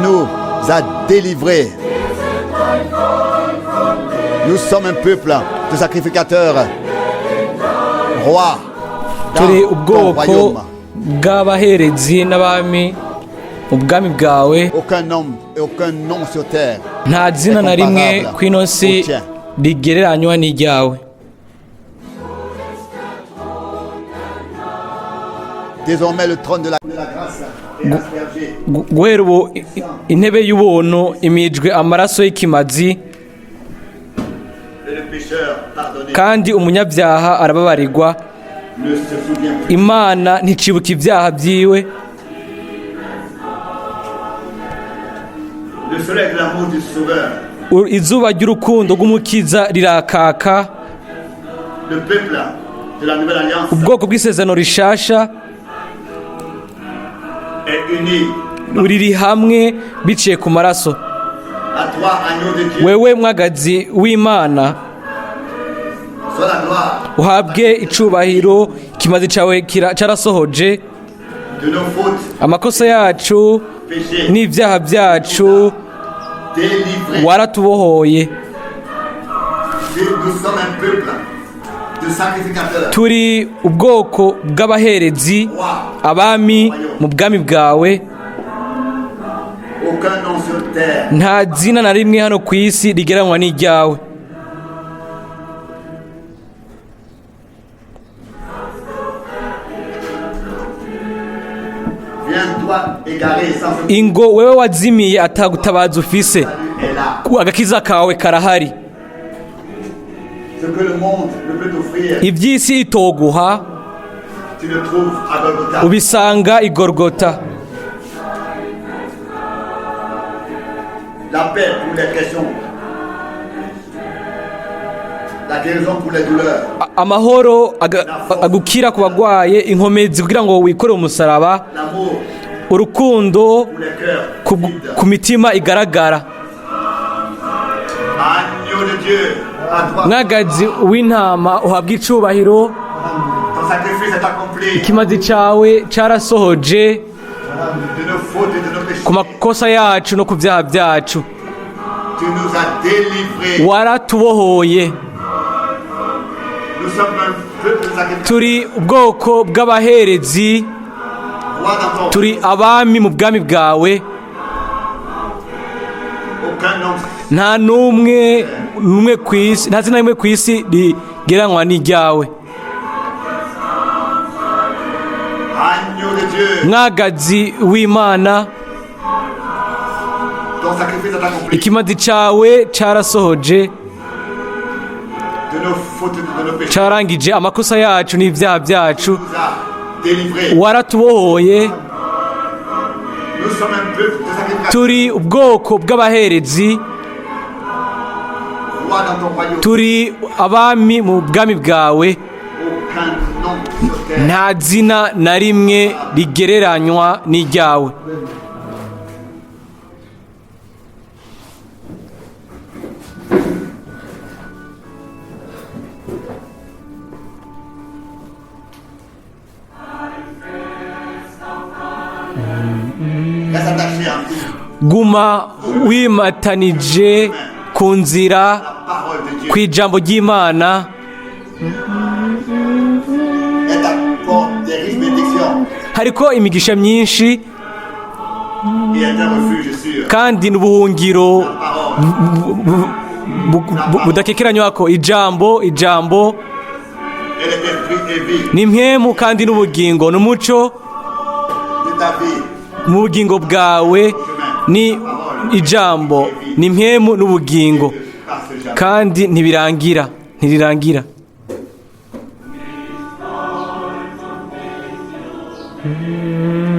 nous as délivrés. Nous sommes un peuple de sacrificateurs, rois Turi dans ton ubwoko royaume. bw'abaherezi n'abami mu bwami bwawe. Aucun homme et aucun nom sur terre Nta zina na rimwe ku ino si au tien. rigereranywa n'iryawe. Désormais, le trône de la grâce est aspergé Guhera ubu intebe y'ubuntu imijwe amaraso y'ikimazi, et le pécheur pardonné kandi umunyabyaha arababarirwa. ne se souvient plus. Imana nticibuka ibyaha byiwe. Le soleil de l'amour du Sauveur, Izuba ry'urukundo rw'Umukiza rirakaka. le peuple de la nouvelle alliance Ubwoko bw'isezerano rishasha est uni riri hamwe biciye ku maraso. à toi, agneau de Dieu. Wewe mwagazi w'Imana, Sois la gloire uhabwe icubahiro. Ikimazi cawe carasohoje. de nos fautes, Amakosa yacu péchés, n'ibyaha byacu, délivrés. waratubohoye. Nous sommes un peuple de sacrificateurs, Turi ubwoko bw'abaherezi, rois. abami mu bwami bwawe. Aucun nom sur terre Nta zina na rimwe hano ku isi rigereranywa n'iryawe. Viens-toi égaré sans secours. Ingo wewe wazimiye atagutabaza ufise, Salut est là. Agakiza kawe karahari. Ce que le monde ne peut t'offrir, Iby'isi itoguha, tu le trouves à Golgotha. ubisanga i Gorgota. La paix pour les pressions. La guérison pour les douleurs. Amahoro, agukira ku bagwaye, inkomezi kugira ngo wikore umusaraba, L'amour urukundo pour les cœurs vides. ku mitima igaragara. Agneau de Dieu, à toi. Mwagazi w'intama, uhabwa icubahiro. Ton sacrifice est accompli Ikimazi cawe carasohoje de nos fautes et de nos péchés. ku makosa yacu no ku byaha byacu. Tu nous as délivrés. Waratubohoye. Nous sommes un peuple de sacrificateurs. Turi ubwoko bw'abaherezi, Roi dans ton turi abami mu bwami bwawe. Aucun homme Nta n'umwe n'umwe ku isi, nta zina rimwe ku isi rigereranywa n'iryawe. Agneau de Dieu, Mwagazi w'Imana, ton sacrifice est accompli ikimazi cawe carasohoje, de nos fautes et de nos péchés. carangije amakosa yacu n'ibyaha byacu. Tu nous as délivrés. Waratubohoye. Nous sommes un peuple de sacrificateurs. Turi ubwoko bw'abaherezi, Roi dans ton royaume. turi abami mu bwami bwawe. Aucun nom sur terre. Nta zina na rimwe rigereranywa n'iryawe. Reste attaché à nous. Guma wimatanije ku nzira, La parole de Dieu ku ijambo ry'Imana. Elle t'apporte des riches bénédictions Hariko imigisha myinshi et est un refuge sûr. kandi n'ubuhungiro La parole, budakekeranywa ko. Ijambo, ijambo elle est esprit et vie ni mpwemu kandi n'ubugingo, ni umuco de ta vie. mu bugingo bwawe. Ni ijambo, ni mpwemu n'ubugingo, Ne passe jamais. kandi ntibirangira, ntirirangira.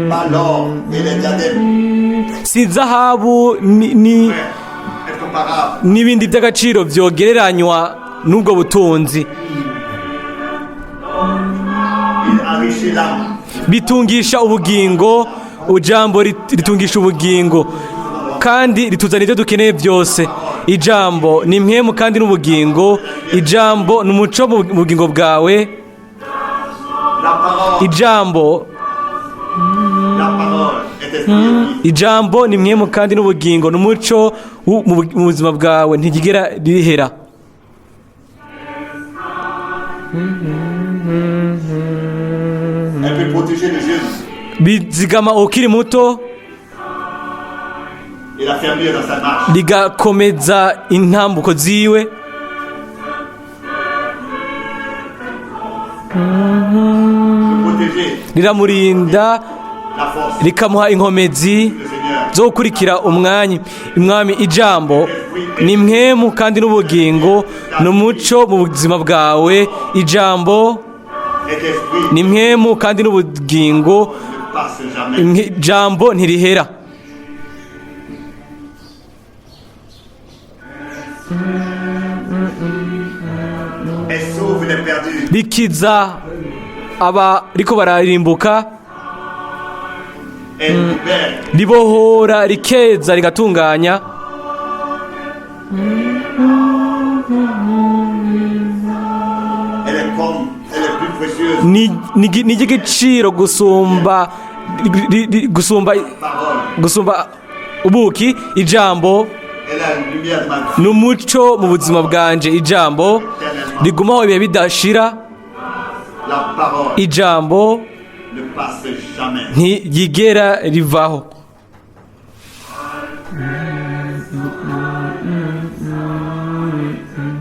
Pas l'or et les diadèmes Si zahabu est comparable. n'ibindi by'agaciro byogereranywa n'ubwo butunzi. Il enrichit l'âme. Bitungisha ubugingo. Ijambo ritungisha ubugingo kandi rituzanira ibyo dukeneye byose. Ijambo ni mpwemu kandi n'ubugingo. Ijambo ni umuco mu bugingo bwawe. La parole, Ijambo, la parole est Est esprit et vie. Ijambo ni mpwemu kandi n'ubugingo, ni umuco mu buzima bwawe, ntigigera rihera. Elle peut protéger le jeune Bizigama ukiri muto et l'affermir dans sa marche. Rigakomeza intambuko ziwe. Le protéger, Riramurinda, la force rikamuha inkomezi le Seigneur. Zo gukurikira umwanya umwami. Ijambo ni mpwemu kandi n'ubugingo, ni umuco mu buzima bwawe. Ijambo Est esprit, ni mpwemu kandi n'ubugingo, ne passe jamais. Ijambo ntirihera. Elle sauve les perdus. Rikiza abariko bararimbuka. Elle libère. Ribohora, rikeza, rigatunganya. Elle est comme, elle est plus précieuse. Ni iry'igiciro gusumba Parole. gusumba ubuki. Ijambo Elle est la lumière de ma vie. Ni umuco mu buzima bwanje. Ijambo rigumaho ibihe bidashira. La parole Ijambo ne passe jamais. Ntirigera rivaho.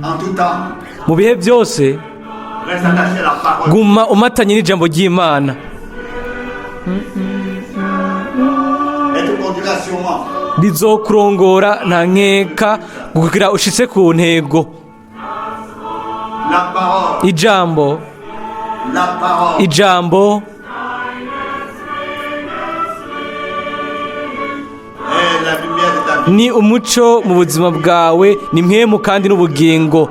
En tout temps, Mu bihe byose, reste attaché à la parole. Guma umatanye n'ijambo ry'Imana. Elle te conduira sûrement Rizokurongora nta nkeka kugira ushitse ku ntego. La parole, Ijambo, la parole ijambo est la lumière de ta vie. Ni umuco mu buzima bwawe, ni mpwemu kandi n'ubugingo.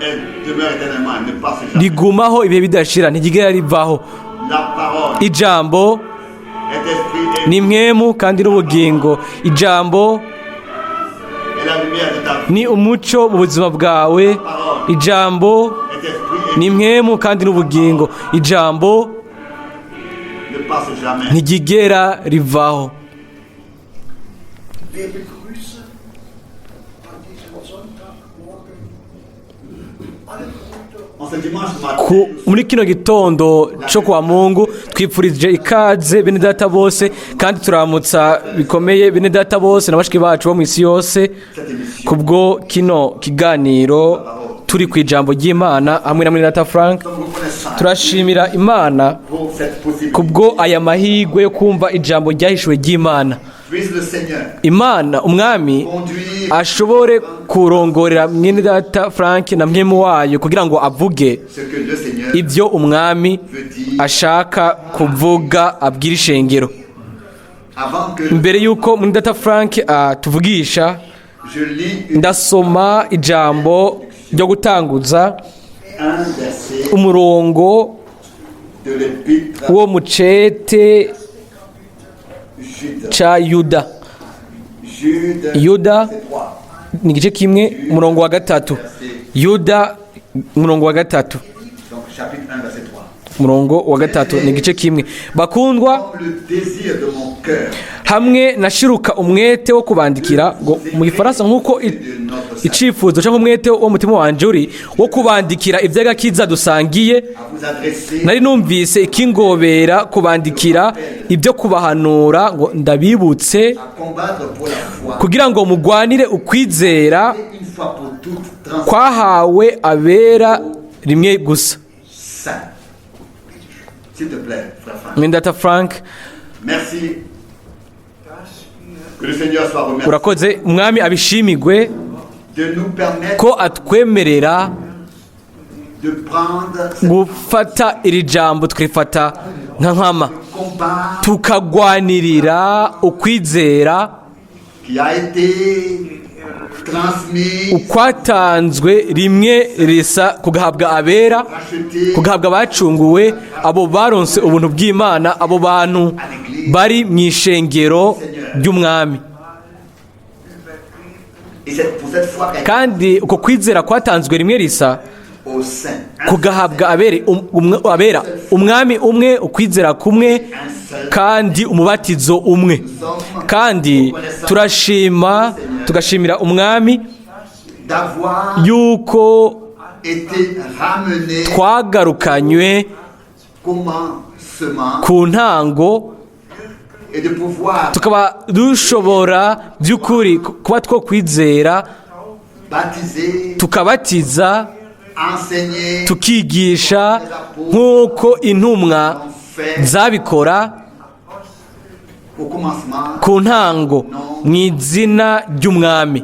Elle demeure éternellement, elle ne passe jamais. Rigumaho ibihe bidashira, ntirigera rivaho. La parole Ijambo est esprit et ni mpwemu kandi n'ubugingo. Ijambo est la lumière de ta vie. Ni umuco mu buzima bwawe. Ijambo Est esprit et ni mpwemu kandi n'ubugingo. Ijambo ne passe jamais. Ntirigera rivaho. Wir begrüßen an diesem Sonntagmorgen alle Brüder En ce dimanche matin, Muri kino gitondo cyo kwa Mungu, twipfurije ikaze bene data bose, kandi turamutsa bikomeye bene data bose na bashiki bacu bo mu isi yose cette émission, kubwo kino kiganiro turi ku ijambo ry'Imana hamwe na mwene data Frank. nous sommes reconnaissants Turashimira Imana pour cette possibilité. kubwo aya mahirwe yo kumva ijambo ryahishuwe ry'Imana. Puisse le Seigneur Imana umwami conduire ashobore kurongorera mwene data Frank na mwemu wayo kugira ngo avuge ce que le Seigneur ibyo umwami veut dire ashaka kuvuga, abwira ishengero. avant que Mbere y'uko mwene data Frank atuvugisha, je lis ndasoma ijambo ryo gutanguza, un verset umurongo de l'épître wo mu cete Jude. ca Yuda. Jude, Yuda verset 3. ni igice kimwe, umurongo wa 3. Yuda, umurongo wa 3. Donc chapitre 1, verset 3. Umurongo wa 3 ni igice kimwe. Bakundwa, Comme le désir de mon cœur hamwe nashiruka umwete wo kubandikira, ngo mu gifaransa nk'uko icifuzo cyangwa umwete w'umutima wanje uri wo kubandikira iby'agakiza dusangiye, à vous adresser nari numvise ikingobera kubandikira ibyo kubahanura ngo ndabibutse à combattre pour la foi kugira ngo mugwanire ukwizera et une fois pour toutes transmettre kwahawe abera rimwe gusa. Saint. S'il te plaît, frère Frank. Mwendata Frank. Merci. Que le Seigneur soit remercié Urakoze, umwami abishimigwe de nous permettre ko atwemerera de prendre ce gufata iri jambo, tukarifata nka nkama, combat tukagwanirira ukwizera qui a été transmis, ukwatanzwe rimwe risa kugahabwa abera, racheté kugahabwa abacunguwe, abo baronse ubuntu bw'Imana, abo bantu bari mu ishengero ry'umwami. Et pour cette foi qui a été Kandi uko kwizera kwatanzwe rimwe risa Aux saints. Kugahabwa abere abera, umwami umwe, ukwizera kumwe kandi umubatizo umwe. Kandi turashima, tugashimira umwami D'avoir yuko été ramené twagarukanywe commencement ku ntango, et de pouvoir tukaba dushobora by'ukuri kuba two kwizera, baptiser, tukabatiza, enseigner, tukigisha nk'uko intumwa zabikora au commencement, ku ntango, mu izina ry'umwami,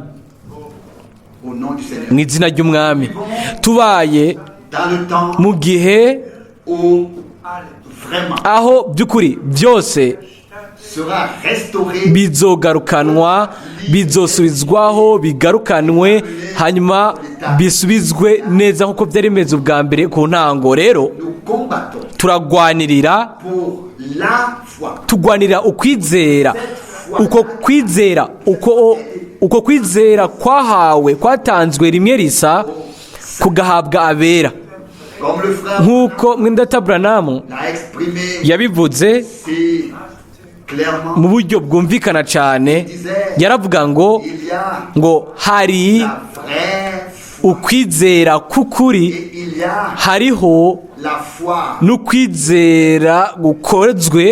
au nom du Seigneur. Mu izina ry'umwami. Tubaye Dans le temps mu gihe où vraiment aho by'ukuri byose sera restauré bizogarukanwa, bizosubizwaho, bigarukanwe, hanyuma bisubizwe neza nk'uko byari bimeze ubwa mbere ku ntango. Rero nous combattons turagwanirira pour la foi. Tugwanirira ukwizera, uko kwizera, uko kwizera kwahawe, kwatanzwe rimwe risa, kugahabwa abera, Comme le frère nk'uko mwene Branham l'a exprimé yabivuze si clairement, mu buryo bwumvikana cyane. Yaravuga ngo il y a ngo hari la vraie foi ukwizera k'ukuri, et il y a hariho la foi n'ukwizera gukozwe,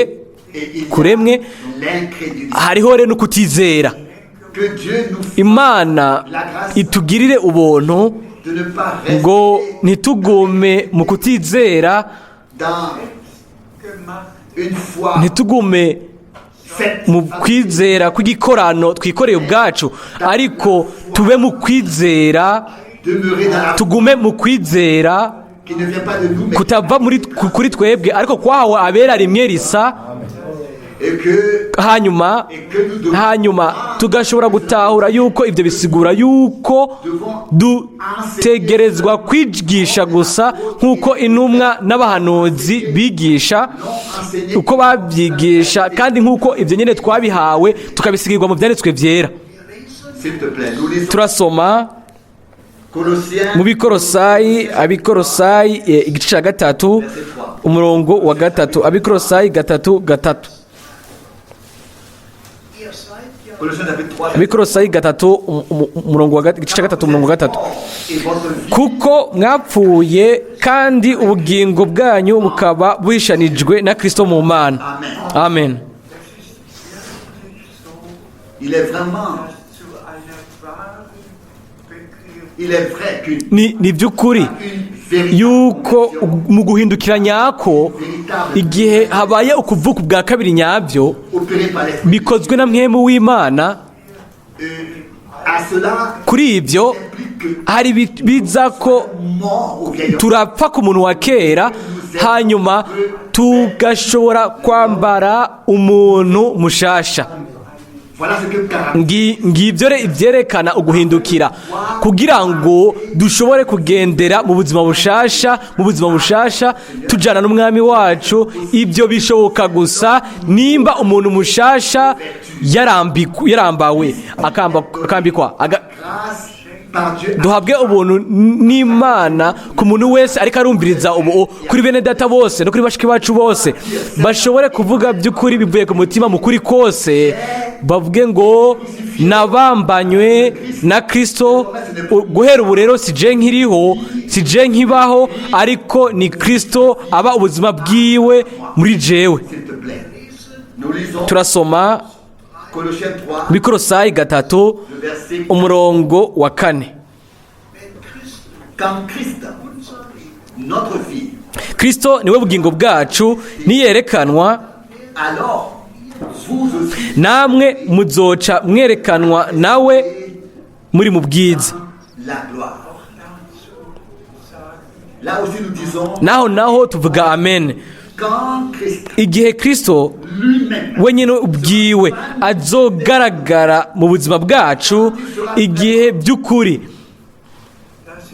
et il y a kuremwe, l'incrédulité. Hariho rero n'ukutizera. Que Dieu nous fasse Imana itugirire ubuntu de ne pas ngo rester ntitugume mu kutizera, dans une foi ntitugume faite mu kwizera kw'igikorano twikoreye ubwacu, ariko tube mu kwizera, demeurer dans la foi tugume mu kwizera qui ne vient pas de nous mais kutava muri kuri twebwe, ariko kwahawe abera rimwe risa. et que Hanyuma et que nous devons hanyuma tugashobora gutahura yuko ibyo bisigura yuko dutegerezwa kwigisha gusa nk'uko intumwa n'abahanuzi bigisha, non enseigner. uko babyigisha, kandi nk'uko ibyo nyine twabihawe, tukabisigirwa mu byanditswe byera. S'il te plaît, nous lisons Turasoma Colossiens mu Bikorosayi, Abikorosayi igice cya 3, umurongo wa 3. Abikorosayi 3:3. Ihr seid ja Colossiens chapitre 3 Abikorosayi 3, umurongo wa igice cya 3, umurongo wa 3. Et votre vie Kuko mwapfuye kandi ubugingo bwanyu bukaba buhishanijwe na Kristo mu Mana. Amen. Il est vraiment zu einer wahren Bekehrung il est vrai qu'une Ni by'ukuri une véritable yuko conversion, mu guhindukira nyako, igihe habaye ukuvuka ubwa kabiri nyabyo opérée par l'Esprit bikozwe na mpwemu w'Imana, à cela kuri ibyo implique que hari biza ko mort au vieil homme turapfa ku muntu wa kera, hanyuma tugashobora kwambara umuntu mushasha. Voilà ce que caractérise Ngibyo re ibyerekana uguhindukira, kugira ngo dushobore kugendera mu buzima bushasha, mu buzima bushasha tujyana n'umwami wacu. Ibyo bishoboka gusa nimba umuntu mushasha yarambawe, akambikwa grâce par Dieu duhabwe ubuntu n'Imana ku muntu wese ariko arumviriza ubu, kuri bene data bose no kuri bashiki bacu bose, bashobore kuvuga by'ukuri bivuye ku mutima, mu kuri kose, bavuge ngo: "Nabambanywe na Kirisito. Guhera ubu rero si je nkiriho, si je nkibaho, ariko ni Kirisito aba ubuzima bwiwe muri jewe." S'il te plaît. Nous lisons Turasoma Colossiens 3, Bikorosayi 3, le verset umurongo wa 4. Quand Christ, notre vie, Kirisito niwe bugingo bwacu, niyerekanwa, alors vous aussi namwe muzoca mwerekanwa nawe muri mu bwiza. La gloire. Là aussi nous disons, Naho tuvuga amen. Quand Christ Igihe Kirisito lui-même wenyine ubwiwe azogaragara mu buzima bwacu, igihe by'ukuri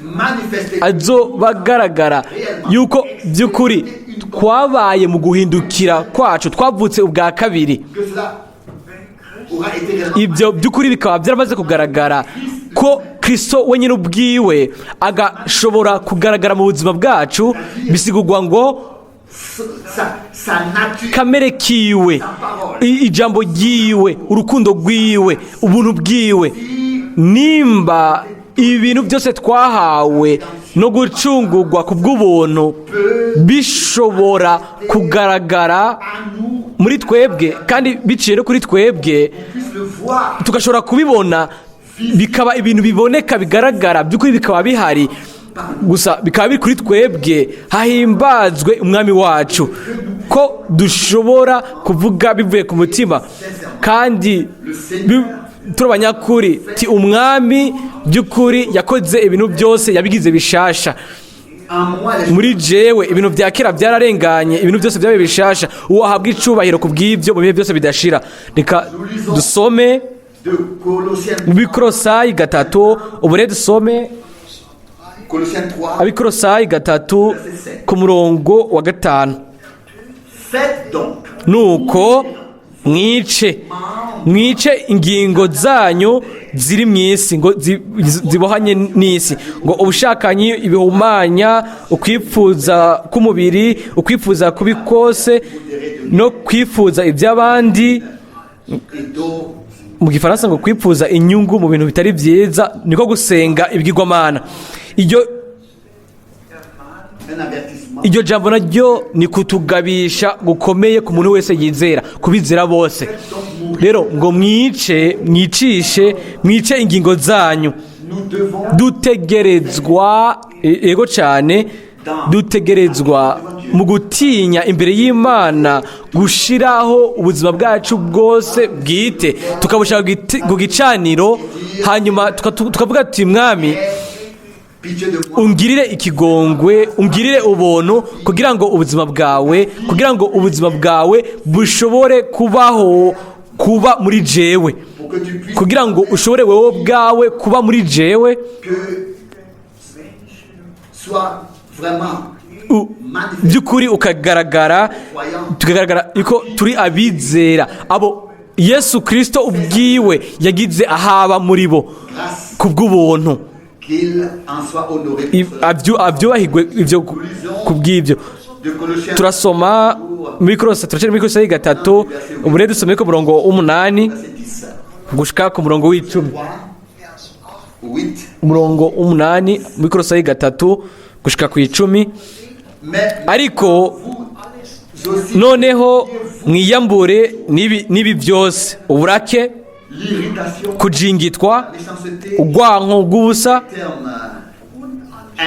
manifesté azobagaragara yuko by'ukuri twabaye mu guhindukira kwacu, twavutse ubwa kabiri, que cela aura été réellement ibyo by'ukuri bikaba byaramaze kugaragara ko Kristo wenyine ubwiwe agashobora kugaragara mu buzima bwacu. Bisigurwa ngo Sa nature, kamere kiwe, ijambo ryiwe, urukundo rwiwe, ubuntu bwiwe. Nimba ibintu byose twahawe no gucungurwa ku bw'ubuntu bishobora kugaragara muri twebwe kandi biciye no kuri twebwe, puisse le voir, tugashobora kubibona, bikaba ibintu biboneka, bigaragara by'ukuri, bikaba bihari gusa, bikaba biri kuri twebwe, hahimbazwe Umwami wacu ko dushobora kuvuga bivuye ku mutima kandi turi abanyakuri ti Umwami by'ukuri yakoze ibintu byose, yabigize bishasha en moi les muri jewe. Ibintu bya kera byararenganye, ibintu byose byabaye bishasha. Uwo ahabwa icubahiro ku bw'ibyo mu bihe byose bidashira. Reka dusome de Colossiens, mu Bikorosayi 3. Ubu rero dusome Colossiens 3, Abikorosayi 3 ku murongo wa 5. Faites donc Nuko mwice ingingo zanyu ziri mu isi ngo zibohanye n'isi, ngo ubushakanyi, ibihumanya, ukwifuza k'umubiri, ukwifuza kubi kose no kwifuza iby'abandi. Et donc Mu gifaransa ngo kwifuza inyungu mu bintu bitari byiza, niko gusenga ibigirwamana. Iryo un avertissement. Iryo jambo naryo ni kutugabisha gukomeye ku muntu wese yizera, kubizera bose. Rero ngo mwice, mwicishe, mwice ingingo zanyu. Nous devons Dutegerezwa, yego cyane, dutegerezwa mu gutinya imbere y'Imana gushiraho ubuzima bwacu bwose bwite, tukabushyira ku gicaniro, hanyuma tukavuga ati: "Mwami, pitié de moi. ungirire ikigongwe, ungirire ubuntu, kugira ngo ubuzima bwawe bushobore kubaho, kuba muri jewe, Pour que tu puisses kugira ngo ushobore wewe ubwawe kuba muri jewe, que soit vraiment manifeste by'ukuri ukagaragara, tukagaragara yuko turi abizera abo Yesu Kirisito ubwiwe yagize ahaba muri bo grâce ku bw'ubuntu." qu'il en soit honoré pour cela. Abyubahirwe ibyo ku bw'ibyo. De Colossiens Turasoma muri Korosa, turacari muri Korosa 3. Ubu rero dusome ku murongo w'8 verset 10. gushika ku murongo w'10. 3, 8. Umurongo w'8 muri Korosa 3 gushika ku 10. Mais Ariko vous aussi, noneho mwiyambure n'ibi byose: uburake, l'irritation, kujingitwa, méchanceté, urwanko rw'ubusa, terme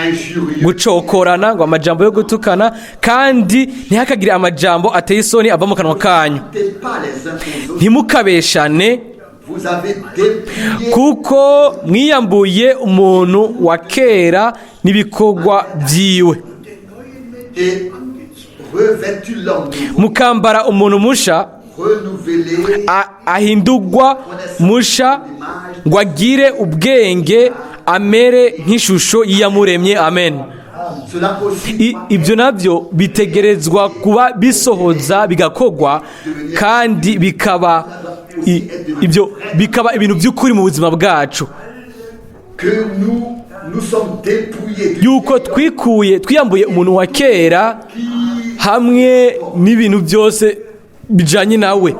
injurieux, gucokorana, ngo amajambo yo gutukana, kandi ntihakagire amajambo ateye isoni ava mu kanwa kanyu. N'êtes pas les uns aux autres. Ntimukabeshane, Vous avez dépouillé kuko mwiyambuye umuntu wa kera n'ibikorwa byiwe, et revêtu l'homme nouveau, mukambara umuntu musha, renouvelé ahindurwa musha ngo agire ubwenge, amere nk'ishusho y'Iyamuremye. Amen. Cela aussi Ibyo nabyo bitegerezwa kuba bisohoza, bigakorwa, kandi bikaba ibyo bikaba ibintu by'ukuri mu buzima bwacu, que nous nous sommes dépouillés du yuko twikuye, twiyambuye umuntu wa kera hamwe n'ibintu byose bijanye nawe,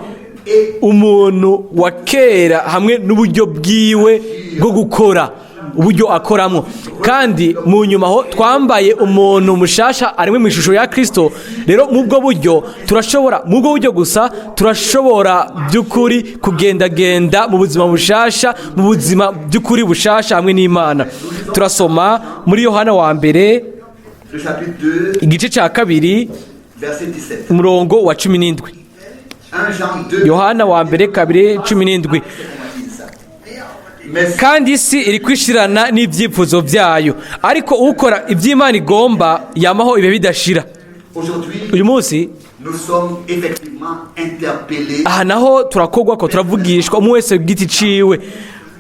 umuntu wa kera hamwe n'uburyo bwiwe bwo gukora, uburyo akoramo, kandi mu nyuma aho twambaye umuntu mushasha arimwe mu ishusho ya Kristo. Rero mu bwo buryo turashobora, mu bwo buryo gusa turashobora by'ukuri kugendagenda mu buzima bushasha, mu buzima by'ukuri bushasha hamwe n'Imana. Turasoma muri Yohana wa mbere, le chapitre 2, igice cya 2, verset 17. umurongo wa 17. 1 Jean 2, Yohana wa mbere 2, 17. Mais Kandi isi iri kwishirana n'ibyifuzo byayo, ariko ukora iby'Imana igomba yamaho ibihe bidashira. Aujourd'hui, Uyu munsi, nous sommes effectivement interpellés. aha naho turakogwa ko turavugishwa, umwe wese ku giti ciwe,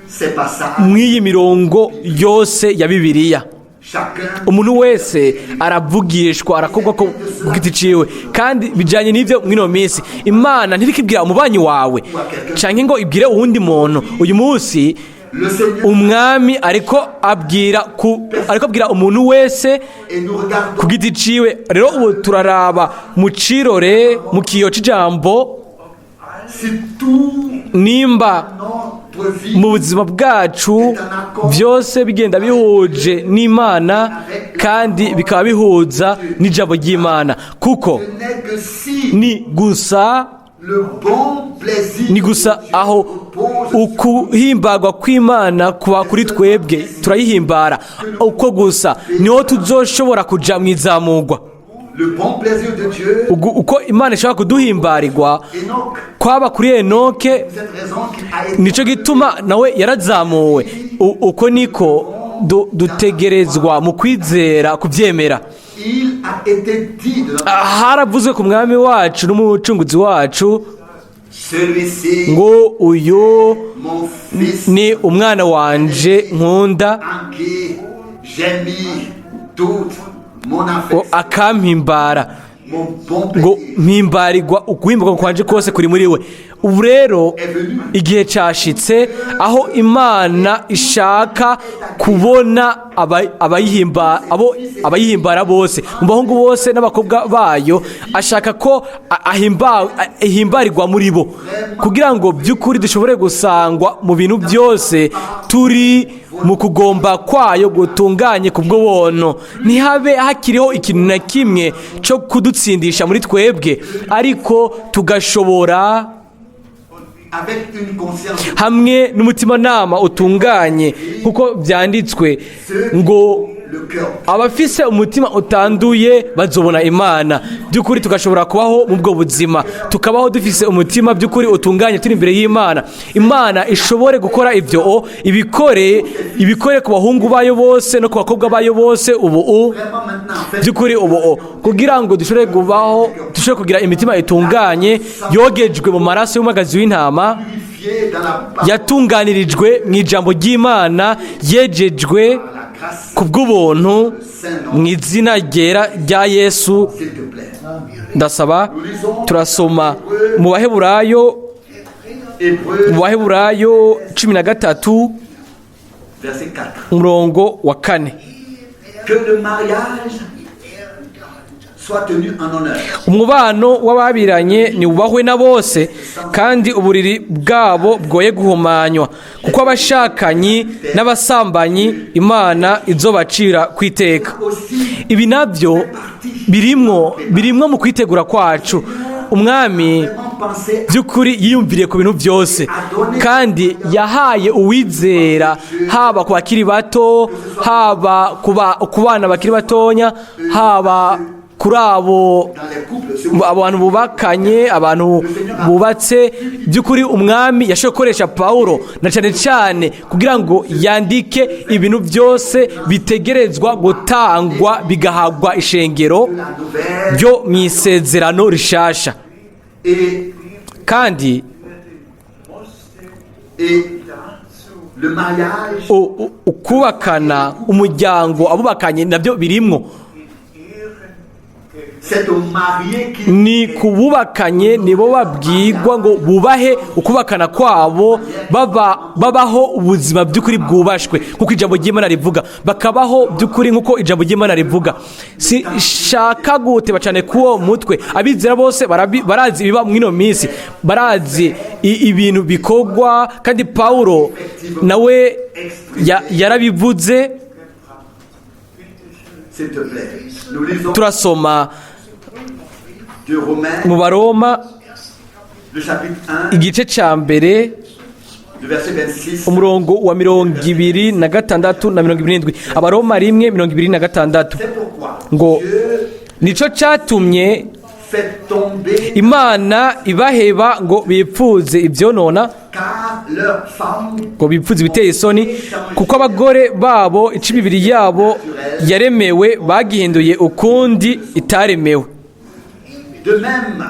Ces passages, mw'iyi mirongo yose ya Bibiliya. Chacun Umuntu wese aravugishwa, arakogwa ko ku giti ciwe, kandi bijanye n'ivyo mw'ino minsi Imana ntirikibwira umubanyi wawe canke ngo ibwire uwundi muntu uyu munsi. Le Seigneur Umwami ariko abwira umuntu wese et nous regardons ku giti ciwe. Rero ubu turaraba mu cirore, mu kiyo c'ijambo, si tout nimba notre vie mu buzima bwacu byose bigenda bihuje n'Imana kandi bikaba bihuza n'ijambo ry'Imana, kuko ce n'est que si ni gusa le bon plaisir ni gusa de Dieu aho repose ukuhimbagwa kw'Imana kuba kuri twebwe, turayihimbara uko gusa niho tuzoshobora kuja mu izamurwa. Le bon plaisir de Dieu. Uko Imana ishobora kuduhimbarirwa Enoch, kwaba kuri Enoke. cette raison qu'il a été Nicyo gituma nawe yarazamuwe. Uko niko dutegerezwa mu kwizera kubyemera. Il a été dit de notre Haravuzwe ku Mwami wacu n'Umucunguzi wacu Celui-ci, ngo: "Uyu mon fils, ni umwana wanje nkunda, en qui j'ai mis toute mon ngo affection, akampimbara, mon bon ngo plaisir mpimbarirwa, uguhimbarwa kwanje kose kuri muri we." Ubu rero igihe cyashitse aho Imana ishaka kubona abo abayihimbara bose, mu bahungu bose n'abakobwa bayo, ashaka ko ihimbarirwa muri bo, kugira ngo by'ukuri dushobore gusangwa mu bintu byose turi mu kugomba kwayo gutunganye ku bw'ubuntu, ntihabe hakiriho ikintu na kimwe cyo kudutsindisha muri twebwe, ariko tugashobora avec une conscience hamwe n'umutimanama utunganye, kuko byanditswe ngo: le cœur "Abafise umutima utanduye bazobona Imana." By'ukuri tugashobora kubaho mu bwo buzima, tukabaho dufise umutima by'ukuri utunganye, turi imbere y'Imana. Imana ishobore gukora ibyo, ibikore, ibikore ku bahungu bayo bose no ku bakobwa bayo bose ubu vraiment maintenant fait by'ukuri ubu kugira ngo dushobore kubaho, dushobore kugira imitima itunganye, yogejwe mu maraso y'umwagazi w'intama, purifié dans la parole, yatunganirijwe mu ijambo ry'Imana, yejejwe la grâce, ku bw'ubuntu, mu izina ryera rya Yesu. s'il te plaît. Ndasaba. Turasoma mu Baheburayo, Hébreux, mu Baheburayo 13, verset 4. umurongo wa 4. Que le mariage soit tenu en honneur. Umubano w'ababiranye niwubahwe na bose, kandi uburiri bwabo bwoye guhumanywa, kuko abashakanyi n'abasambanyi Imana izobacira kwiteka. Aussi, Ibi nabyo birimwo mu kwitegura kwacu. Umwami vraiment penser by'ukuri yiyumviriye ku bintu byose, kandi yahaye uwizera, haba ku bakiri bato, haba ku bana bakiri batonya, haba kuri abo dans les couples, c'est abantu bubakanye, abantu bubatse. By'ukuri Umwami yashoboye gukoresha Pawulo na cyane cyane kugira ngo yandike ibintu byose bitegerezwa gutangwa bigahabwa ishengero la nouvelle ryo mu isezerano rishasha. et, Kandi et le mariage ukubakana, umuryango, abubakanye nabyo birimwo. C'est aux mariés qui Ni ku bubakanye, nibo babwirwa ngo bubahe ukubakana kwabo, babaho ubuzima by'ukuri bwubashwe nk'uko ijambo ry'Imana rivuga, bakabaho by'ukuri nk'uko ijambo ry'Imana rivuga. Si shaka guteba cyane k'uwo mutwe. Abizera bose barazi ibiba muri ino minsi, barazi ibintu bikorwa, kandi Pawulo nawe yarabivuze. S'il te plaît. Nous lisons Turasoma de Romains, mu Baroma, le chapitre 1, igice cya 1, le verset 26. umurongo wa 26 na 27. Abaroma 1, 26. C'est pourquoi Ngo: Dieu "Nico cyatumye fait tomber Imana ibaheba ngo bipfuze ibyonona, car leurs femmes ngo bipfuze ibiteye isoni, kuko abagore babo ico imibiri yabo yaremewe bagihinduye ukundi itaremewe." De même,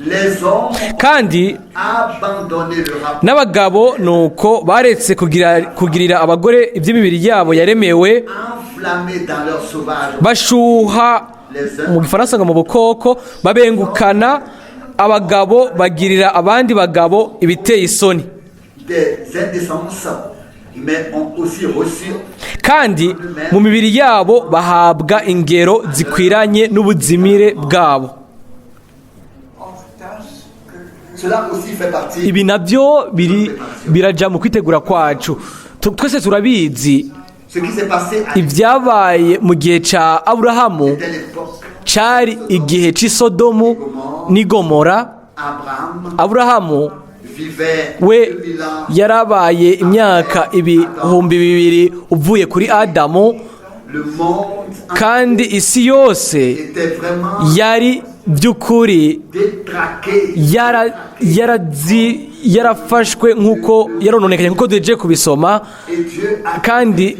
les hommes Kandi abandonné le rapport n'abagabo nuko baretse kugirira abagore iby'imibiri yabo yaremewe, enflammés dans leur sauvage bashuha, mu gifaransa ngo mu bukoko, babengukana, abagabo bagirira abandi bagabo ibiteye isoni. des indécences, mais ont aussi reçu Kandi mu mibiri yabo bahabwa ingero zikwiranye n'ubuzimire bwabo. Auch das gehört Cela aussi fait partie Ibi nabyo biri biraja mu kwitegura kwacu. Twese turabizi ce qui s'est passé à ibyabaye mu gihe ca Aburahamu. telle époque. Cari igihe c'i Sodomu n'i Gomora. Abraham Aburahamu vivait we 2000 ans yarabaye imyaka 2000 uvuye kuri Adamu, Le monde kandi isi yose était vraiment yari by'ukuri détraqué. Yarafashwe nk'uko yarononekaye, nk'uko duhejeje kubisoma. Et Dieu a Kandi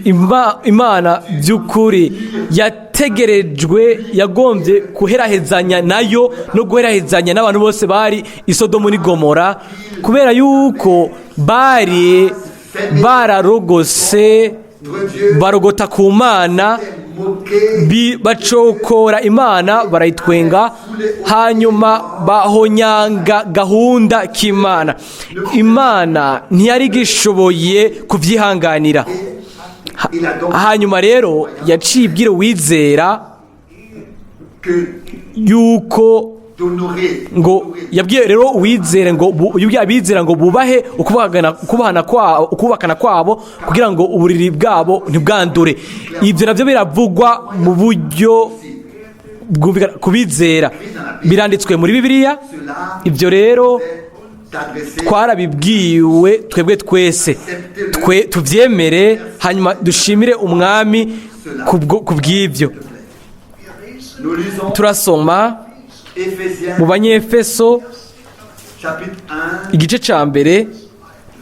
Imana by'ukuri yategerejwe, yagombye guherahezanya nayo no guherahezanya n'abantu bose bari i Sodomu n'i Gomora, kubera yuko bari bararogose, Dieu barogota ku Mana, moqué bacokora Imana, barayitwenga, hanyuma bahonyanga gahunda k'Imana. Imana ntiyari gishoboye kubyihanganira. Il a donc Hanyuma rero yaciye ibwira uwizera que yuko d'honorer ngo yabwiye rero uwizere ngo yabwiye abizera ngo bubahe ukubahana kwabo, ukubakana kwabo, kugira ngo uburiri bwabo ntibwandure. Ibyo nabyo biravugwa mu buryo bwumvikana kubizera, biranditswe muri Bibiliya. Cela Ibyo rero est adressé twarabibwiwe twebwe twese, twe tubyemere, hanyuma dushimire Umwami kubw'ibyo. Nous lisons Turasoma Éphésiens mu Banyefeso chapitre 1 igice cya mbere,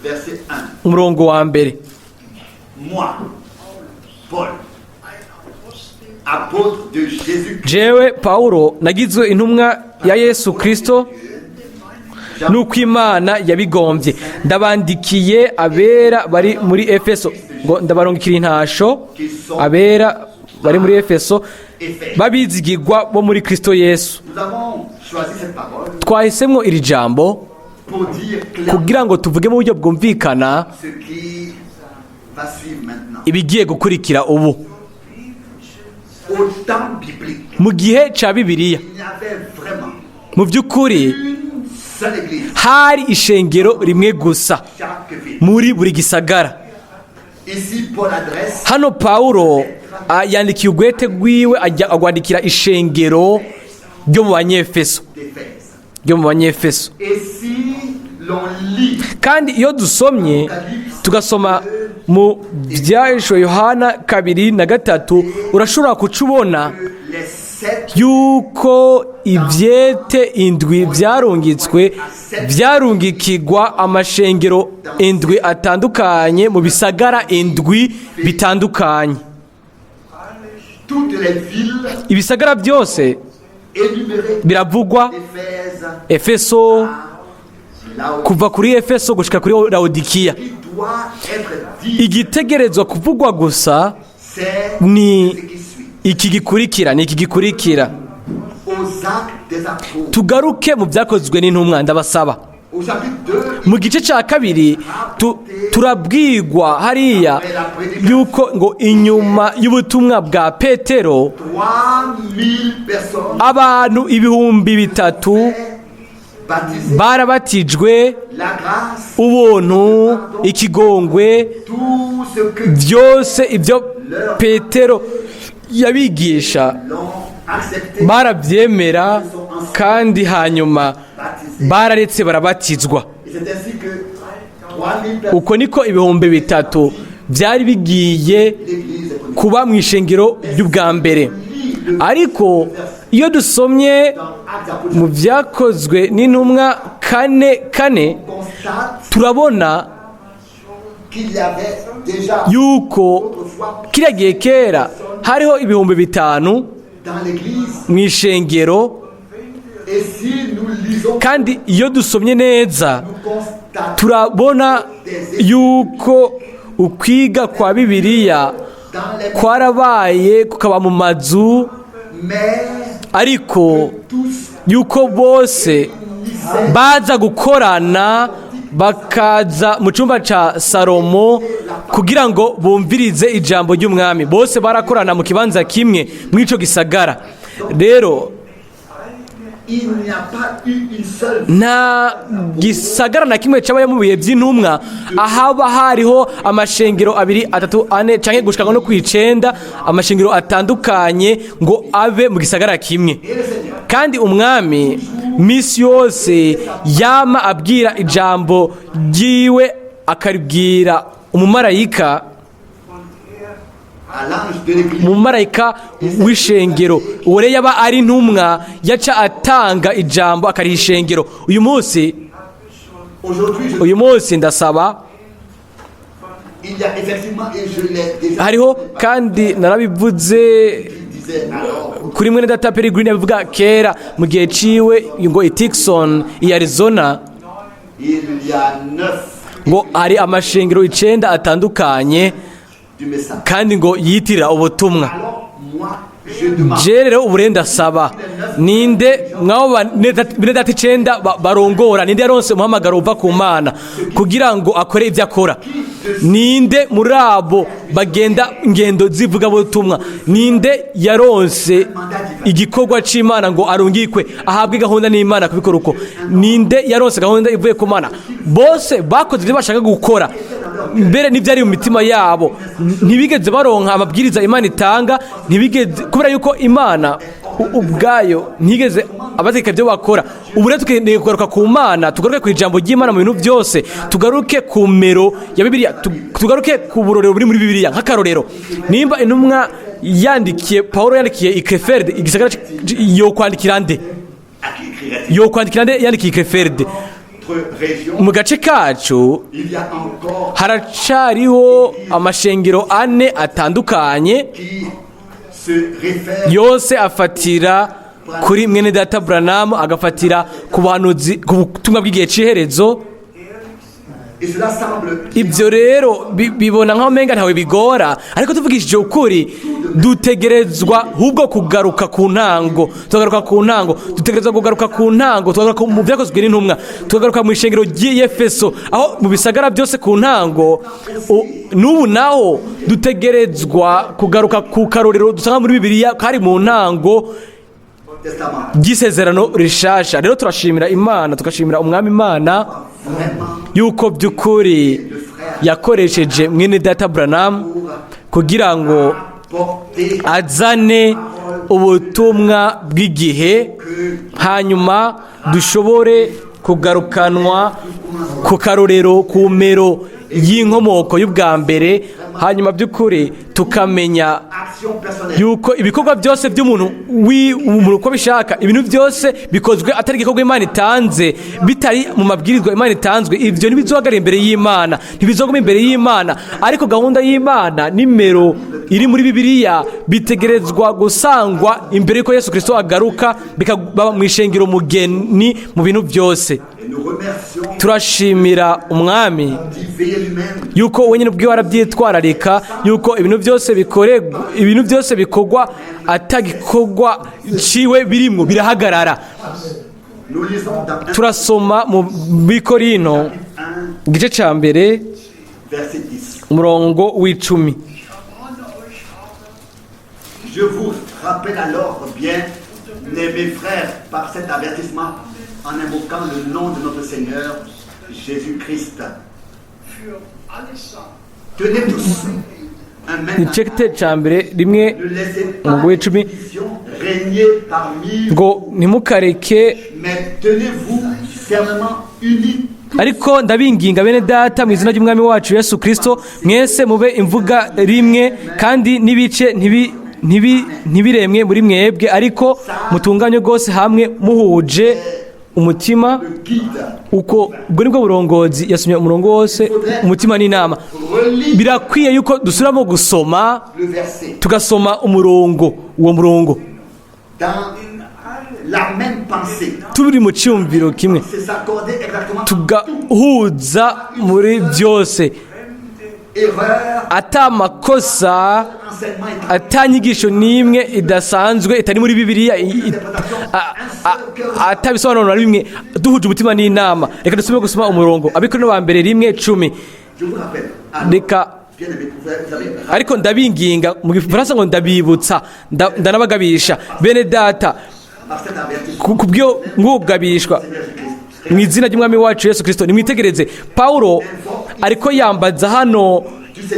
verset 1. umurongo wa mbere. Moi, Paul, apôtre de Jésus-Christ, Jewe Pawulo nagizwe intumwa ya Yesu Kristo nuko Imana yabigombye, ndabandikiye abera bari muri Efeso, ngo ndabarungikira intasho abera bari muri Efeso babizigirwa bo muri Kristo Yesu. Nous avons choisi cette parole Twahisemwo iri jambo pour dire clairement kugira ngo tuvuge mu buryo bwumvikana ce qui va suivre maintenant. ibigiye gukurikira ubu. Au temps biblique, Mu gihe cya Bibiliya, il y avait vraiment mu by'ukuri une seule église, hari ishengero rimwe gusa chaque ville. muri buri gisagara. Ici, Paul adresse Hano Pawulo yandikiye ugwete rwiwe, ajya agwandikira ishengero ryo mu Banyefeso, d'Éphèse. ryo mu Banyefeso. Et si l'on lit Kandi iyo dusomye, tugasoma mu Byahishuwe Yohana 2 na 3, urashobora kuca ubona que les sept yuko ibyete indwi byarungitswe, byarungikirwa amashengero indwi atandukanye mu bisagara indwi bitandukanye. Toutes les villes Ibisagara byose énumérées biravugwa: d'Éphèse Efeso, là kuva kuri Efeso gushika kuri Lawodikiya. qui doit être dit, Igitegerezwa kuvugwa gusa c'est ni ce qui suit. iki gikurikira, ni iki gikurikira. Aux Actes des Apôtres, Tugaruke mu Byakozwe n'Intumwa, ndabasaba. au chapitre 2, Mu gice cya kabiri turabwigwa hariya yuko ngo inyuma y'ubutumwa bwa Petero 3000 personnes abantu 3000 baptisées, barabatijwe. La grâce, Ubuntu, ikigongwe, tout ce que byose ibyo Petero yabigisha l'ont accepté, barabyemera, kandi hanyuma baptisés. bararetse barabatizwa. Et c'est ainsi que 3000 personnes, Uko niko 3000 byari bigiye l'église est connue. kuba mu ishengero ry'ubwa mbere. Ariko iyo dusomye Dans Actes des Apôtres, mu Byakozwe n'Intumwa 4:4, on constate turabona qu'il y avait déjà yuko autrefois kiriya gihe kera hariho 5000 dans l'église. mu ishengero. Et si nous lisons, Kandi iyo dusomye neza, nous constatons turabona yuko ukwiga kwa Bibiliya dans les kwarabaye, kukaba mu mazu, mais ariko tous yuko bose baza gukorana Bakaza mu cyumba cya Salomo kugira ngo bumvirize ijambo ry'umwami. Bose barakorana mu kibanza kimwe muri icyo gisagara rero. Il n'y a pas eu une seule Nta gisagara na kimwe cyabaye mu bihe by'intumwa ahaba hariho amashengero abiri, atatu, ane cyangwa gushika no ku icenda, amashengero atandukanye ngo abe mu gisagara kimwe. Kandi umwami misi yose yama abwira ijambo ryiwe, akaribwira umumarayika, à l'ange de l'église. Umumarayika w'ishengero. Uwo rero yaba ari intumwa, yaca atanga ijambo akariha ishengero. Uyu munsi, Aujourd'hui, uyu munsi ndasaba, il y a effectivement, et je l'ai déjà hariho kandi narabivuze disait alors, kuri mwene data Peregrine, yabivuga kera mu gihe ciwe ngo i Tucson i Arizona, il y a neuf ngo hari amashengero icenda atandukanye du message. kandi ngo yitirira ubutumwa. Alors, moi, je demande, Je rero ubu rero ndasaba, ninde mwabo bene data icenda barongora, ninde yaronse umuhamagaro uva ku Mana kugira ngo akore ibyo akora? Ninde muri abo bagenda ingendo z'ivugabutumwa, ninde yaronse igikorwa c'Imana ngo arungikwe, ahabwe gahunda n'Imana kubikora uko? Ninde yaronse gahunda ivuye ku Mana? Bose bakoze ibyo bashaka gukora mbere n'ibyari mu mitima yabo. Ntibigeze baronka amabwiriza Imana itanga, ntibigeze, kubera yuko Imana ubwayo ntigeze abategeka ibyo bakora. Ubu rero tukeneye kugaruka ku Mana, tugaruke ku ijambo ry'Imana mu bintu byose, tugaruke ku mero ya Bibiliya, tugaruke ku burorero buri muri Bibiliya. Nk'akarorero, nimba intumwa yandikiye, Paulo yandikiye i Krefeld, igisagara yo kwandikira nde? À qui écrirait-il? Yo kwandikira nde yandikiye i Krefeld? Notre région, Mu gace kacu il y a encore haracariho amashengero ane atandukanye, qui se réfèrent yose afatira kuri mwene data Branham, agafatira ku buhanuzi, ku butumwa bw'igihe c'iherezo. Et cela semble Ibyo rero bibona nk'aho umenga ntawe bigora, ariko tuvugishije ukuri, dutegerezwa ahubwo kugaruka ku ntango. Tugaruka ku ntango, dutegerezwa kugaruka ku ntango, tugaruka mu Byakozwe n'Intumwa, tugaruka mu ishengero ry'Efeso, aho mu bisagara byose ku ntango. N'ubu naho dutegerezwa kugaruka ku karorero dusanga muri Bibiliya kari mu ntango Testament. ry'isezerano rishasha. Rero turashimira Imana, tugashimira umwami Imana yuko by'ukuri yakoresheje mwene data Branham kugira ngo Porter azane ubutumwa bw'igihe, hanyuma dushobore kugarukanwa ku karorero, ku mero y'inkomoko y'ubwa mbere, hanyuma by'ukuri tukamenya action personnelle. yuko ibikorwa byose by'umuntu umuntu uko bishaka, ibintu byose bikozwe atari igikorwa Imana itanze, bitari mu mabwirizwa Imana itanzwe, ibyo ntibizohagarara imbere y'Imana, ntibizoguma imbere y'Imana. Ariko gahunda y'Imana nimero iri muri Bibiliya bitegerezwa gusangwa imbere y'uko Yesu Kirisito agaruka, bikaba mu ishengero mugeni mu bintu byose. Et nous remercions Turashimira umwami d'y veiller lui-même. yuko wenyine ubwiwe arabyitwararika, yuko ibintu byose bikorerwa, ibintu byose bikorwa atagikorwa ciwe birimwo birahagarara. Nous lisons dans 1, Turasoma mu Bikorino igice ca mbere, verset 10. umurongo w'10. Je vous rappelle alors, bien aimés frères, par cet avertissement, en invoquant le nom de notre Seigneur Jésus-Christ. Für allesamt Tenez tous un même Igice ca mbere rimwe, Ne laissez pas umurongo w'10, la division régner parmi vous, ngo ntimukareke, mais tenez-vous fermement unis ariko ndabinginga bene data mu izina ry'umwami wacu Yesu Kirisito, mwese mube imvuga rimwe, kandi n'ibice ntibiremwe muri mwebwe, ariko mutunganye rwose hamwe muhuje umutima. Le guide. Uko ubwo nibwo burongozi. Yasomye umurongo wose, umutima n'inama. Relis Birakwiye yuko dusubiramo gusoma, le verset tugasoma umurongo, uwo murongo, dans la même pensée. turi mu cyumviro kimwe, C'est s'accorder exactement. tugahuza muri byose, Erreur ata makosa. enseignée. enseignement étranger. Atanyigisho n'imwe idasanzwe itari muri Bibiliya, atabisobanuro na bimwe, duhuje umutima n'inama. Reka dusome gusoma umurongo, Abikorinto ba mbere 1:10. Je vous rappelle, alors, Reka bien-aimés, vous avez ariko ndabinginga, mu Gifaransa ngo ndabibutsa, ndanabagabisha bene data, par cet avertissement, kubyo mwugabishwa Seigneur Jésus-Christ. mu izina ry'Umwami wacu Yesu Kirisito. Nimwitegereze, Pawulo ariko yambaza hano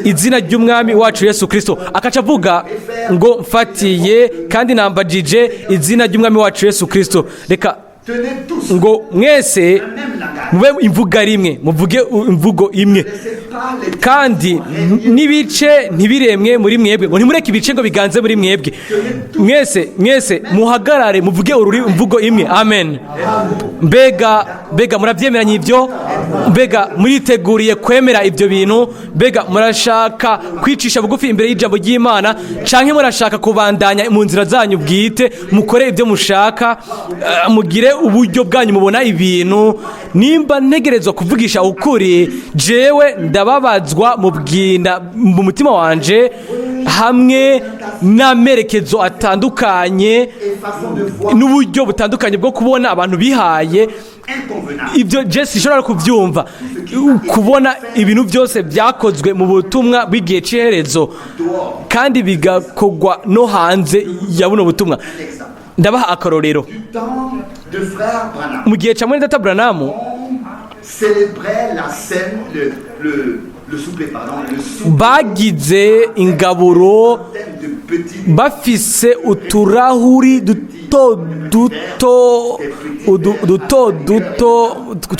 izina ry'Umwami wacu Yesu Kirisito, akaca avuga ngo mfatiye kandi nambajije izina ry'Umwami wacu Yesu Kirisito. Reka Tenez tous ngo mwese le même langage. mube imvuga rimwe, muvuge imvugo imwe, Laissez pas les kandi n'ibice ntibiremwe muri mwebwe, ngo ntimureke ibice ngo biganze muri mwebwe. Mwese, mwese muhagarare, muvuge ururi imvugo imwe. Amen. Mbega, mbega murabyemeranya ibyo? Mbega muriteguriye kwemera ibyo bintu? Mbega murashaka kwicisha bugufi imbere y'ijambo ry'Imana, canke murashaka kubandanya mu nzira zanyu bwite, mukore ibyo mushaka, mugire uburyo bwanyu mubona ibintu? Nimba ntegerezwa kuvugisha ukuri, jewe ndababazwa mu bwinda mu mutima wanje hamwe n'amerekezo atandukanye et façon de voir n'uburyo butandukanye bwo kubona abantu bihaye. inconvenable. Ibyo je sinshobora kubyumva, kubona ibintu byose byakozwe mu butumwa bw'igihe cy'iherezo kandi bigakorwa no hanze ya buno butumwa. Exemple. Ndabaha akarorero. Du temps de frère Branham, Mu gihe cya mwene data Branham, on célébrait la cène, le souper, pardon, le souper bagize ingaburo de petits bafise uturahuri duto duto, duto duto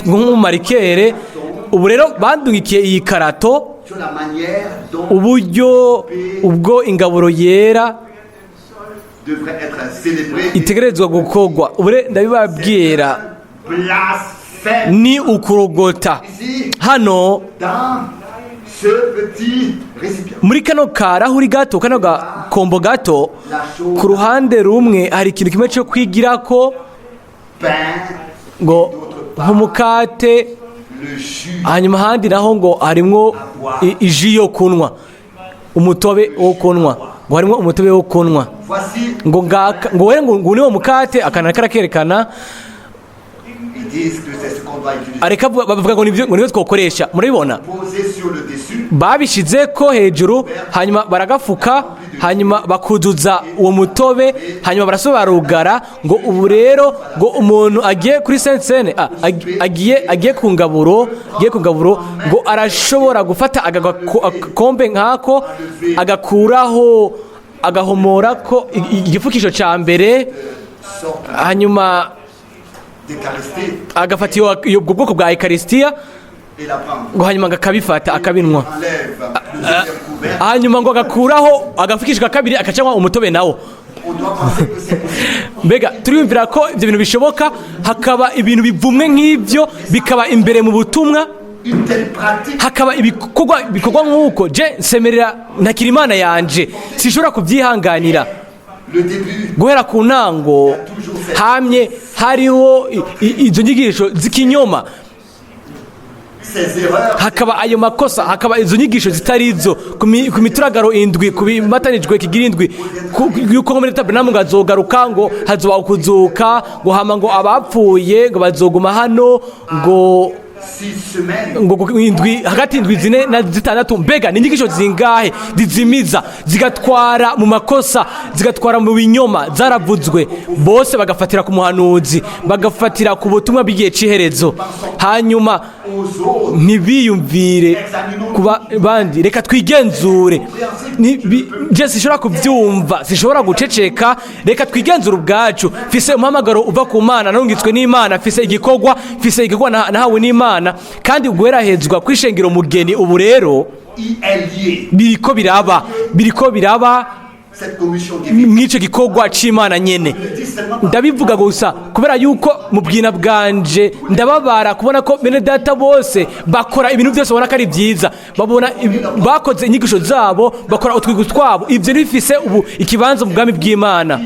nko mu marikere. Ubu rero bandungikiye iyi karato sur la manière dont uburyo ubwo ingaburo yera devrait être célébrée. itegerezwa gukorwa. Ubu rero ndabibabwira, Blasphème. ni ukurogota. Ici, Hano dans ce petit récipient, muri kano karahuri gato, kano gakombo gato, ku ruhande rumwe hari ikintu kimwe cyo kwigirako pain, ngo nk'umukate, le jus hanyuma ahandi naho ngo harimwo iji yo kunywa, umutobe wo kunywa, ngo harimwo umutobe wo kunywa. Voici, Ngo ngaka, ngo were ngo niwo mukate, akana karakerekana. ils disent que c'est ce qu'on doit utiliser. Areka bavuga ngo nibyo twokoresha. Murabibona? Posé sur le dessus, Babishize ko hejuru, hanyuma baragafuka, hanyuma bakuzuza uwo mutobe, hanyuma barasubira barugara. Ngo ubu rero ngo umuntu agiye kuri sainte cène, agiye ku ngaburo, ngo arashobora gufata agakombe nk'ako, agakuraho, agahomora ko igipfukisho ca mbere, sorte hanyuma d'Eucharistie agafata ubwo bwoko bwa Ekarisitiya et la prend. ngo hanyuma ngo akabifata akabinwa. Enlève le deuxième couvercle. Hanyuma ngo agakuraho agapfukisho ka kabiri, akacanywa umutobe nawo. On doit penser que c'est possible. Mbega turiyumvira ko ibyo bintu bishoboka, hakaba ibintu bivumwe nk'ibyo bikaba imbere mu butumwa, Une telle pratique hakaba ibikorwa bikorwa nk'uko? Je nsemerera ntakira Imana yanje, sinshobora kubyihanganira. Le début, Guhera ku ntango hamye hariho izo nyigisho z'ikinyoma, ces erreurs, hakaba ayo makosa, hakaba izo nyigisho zitari izo ku mituragaro indwi, ku bimatanijwe kigira indwi, yuko muri tabernamu ngo azogaruka, ngo hazoba ukuzuka, ngo hama ngo abapfuye ngo bazoguma hano ngo 6 semaines, ngo indwi, hagati indwi 4 na 6. Mbega ni inyigisho zingahe zizimiza, zigatwara mu makosa, zigatwara mu binyoma, zaravuzwe, bose bagafatira ku muhanuzi, bagafatira ku butumwa bw'igihe c'iherezo, hanyuma aux autres, ntibiyumvire ku bandi? Reka twigenzure. Je sinshobora kubyumva, sinshobora guceceka. Reka twigenzure ubwacu. Mfise umuhamagaro uva ku Mana, narungitswe n'Imana, mfise igikorwa nahawe n'Imana, kandi guherahezwa kwishengera umugeni ubu rero y est lié. Biriko biraba Cette commission divine. mw'ico gikorwa c'Imana nyene. Je dis seulement par Ndabivuga gusa kubera yuko mu bwina bwanje ndababara kubona ko bene data bose bakora ibintu byose babona ko ari byiza, babona bakoze inyigisho zabo, bakora utwigu twabo. Ibyo ntibifise ubu ikibanza mu bwami bw'Imana.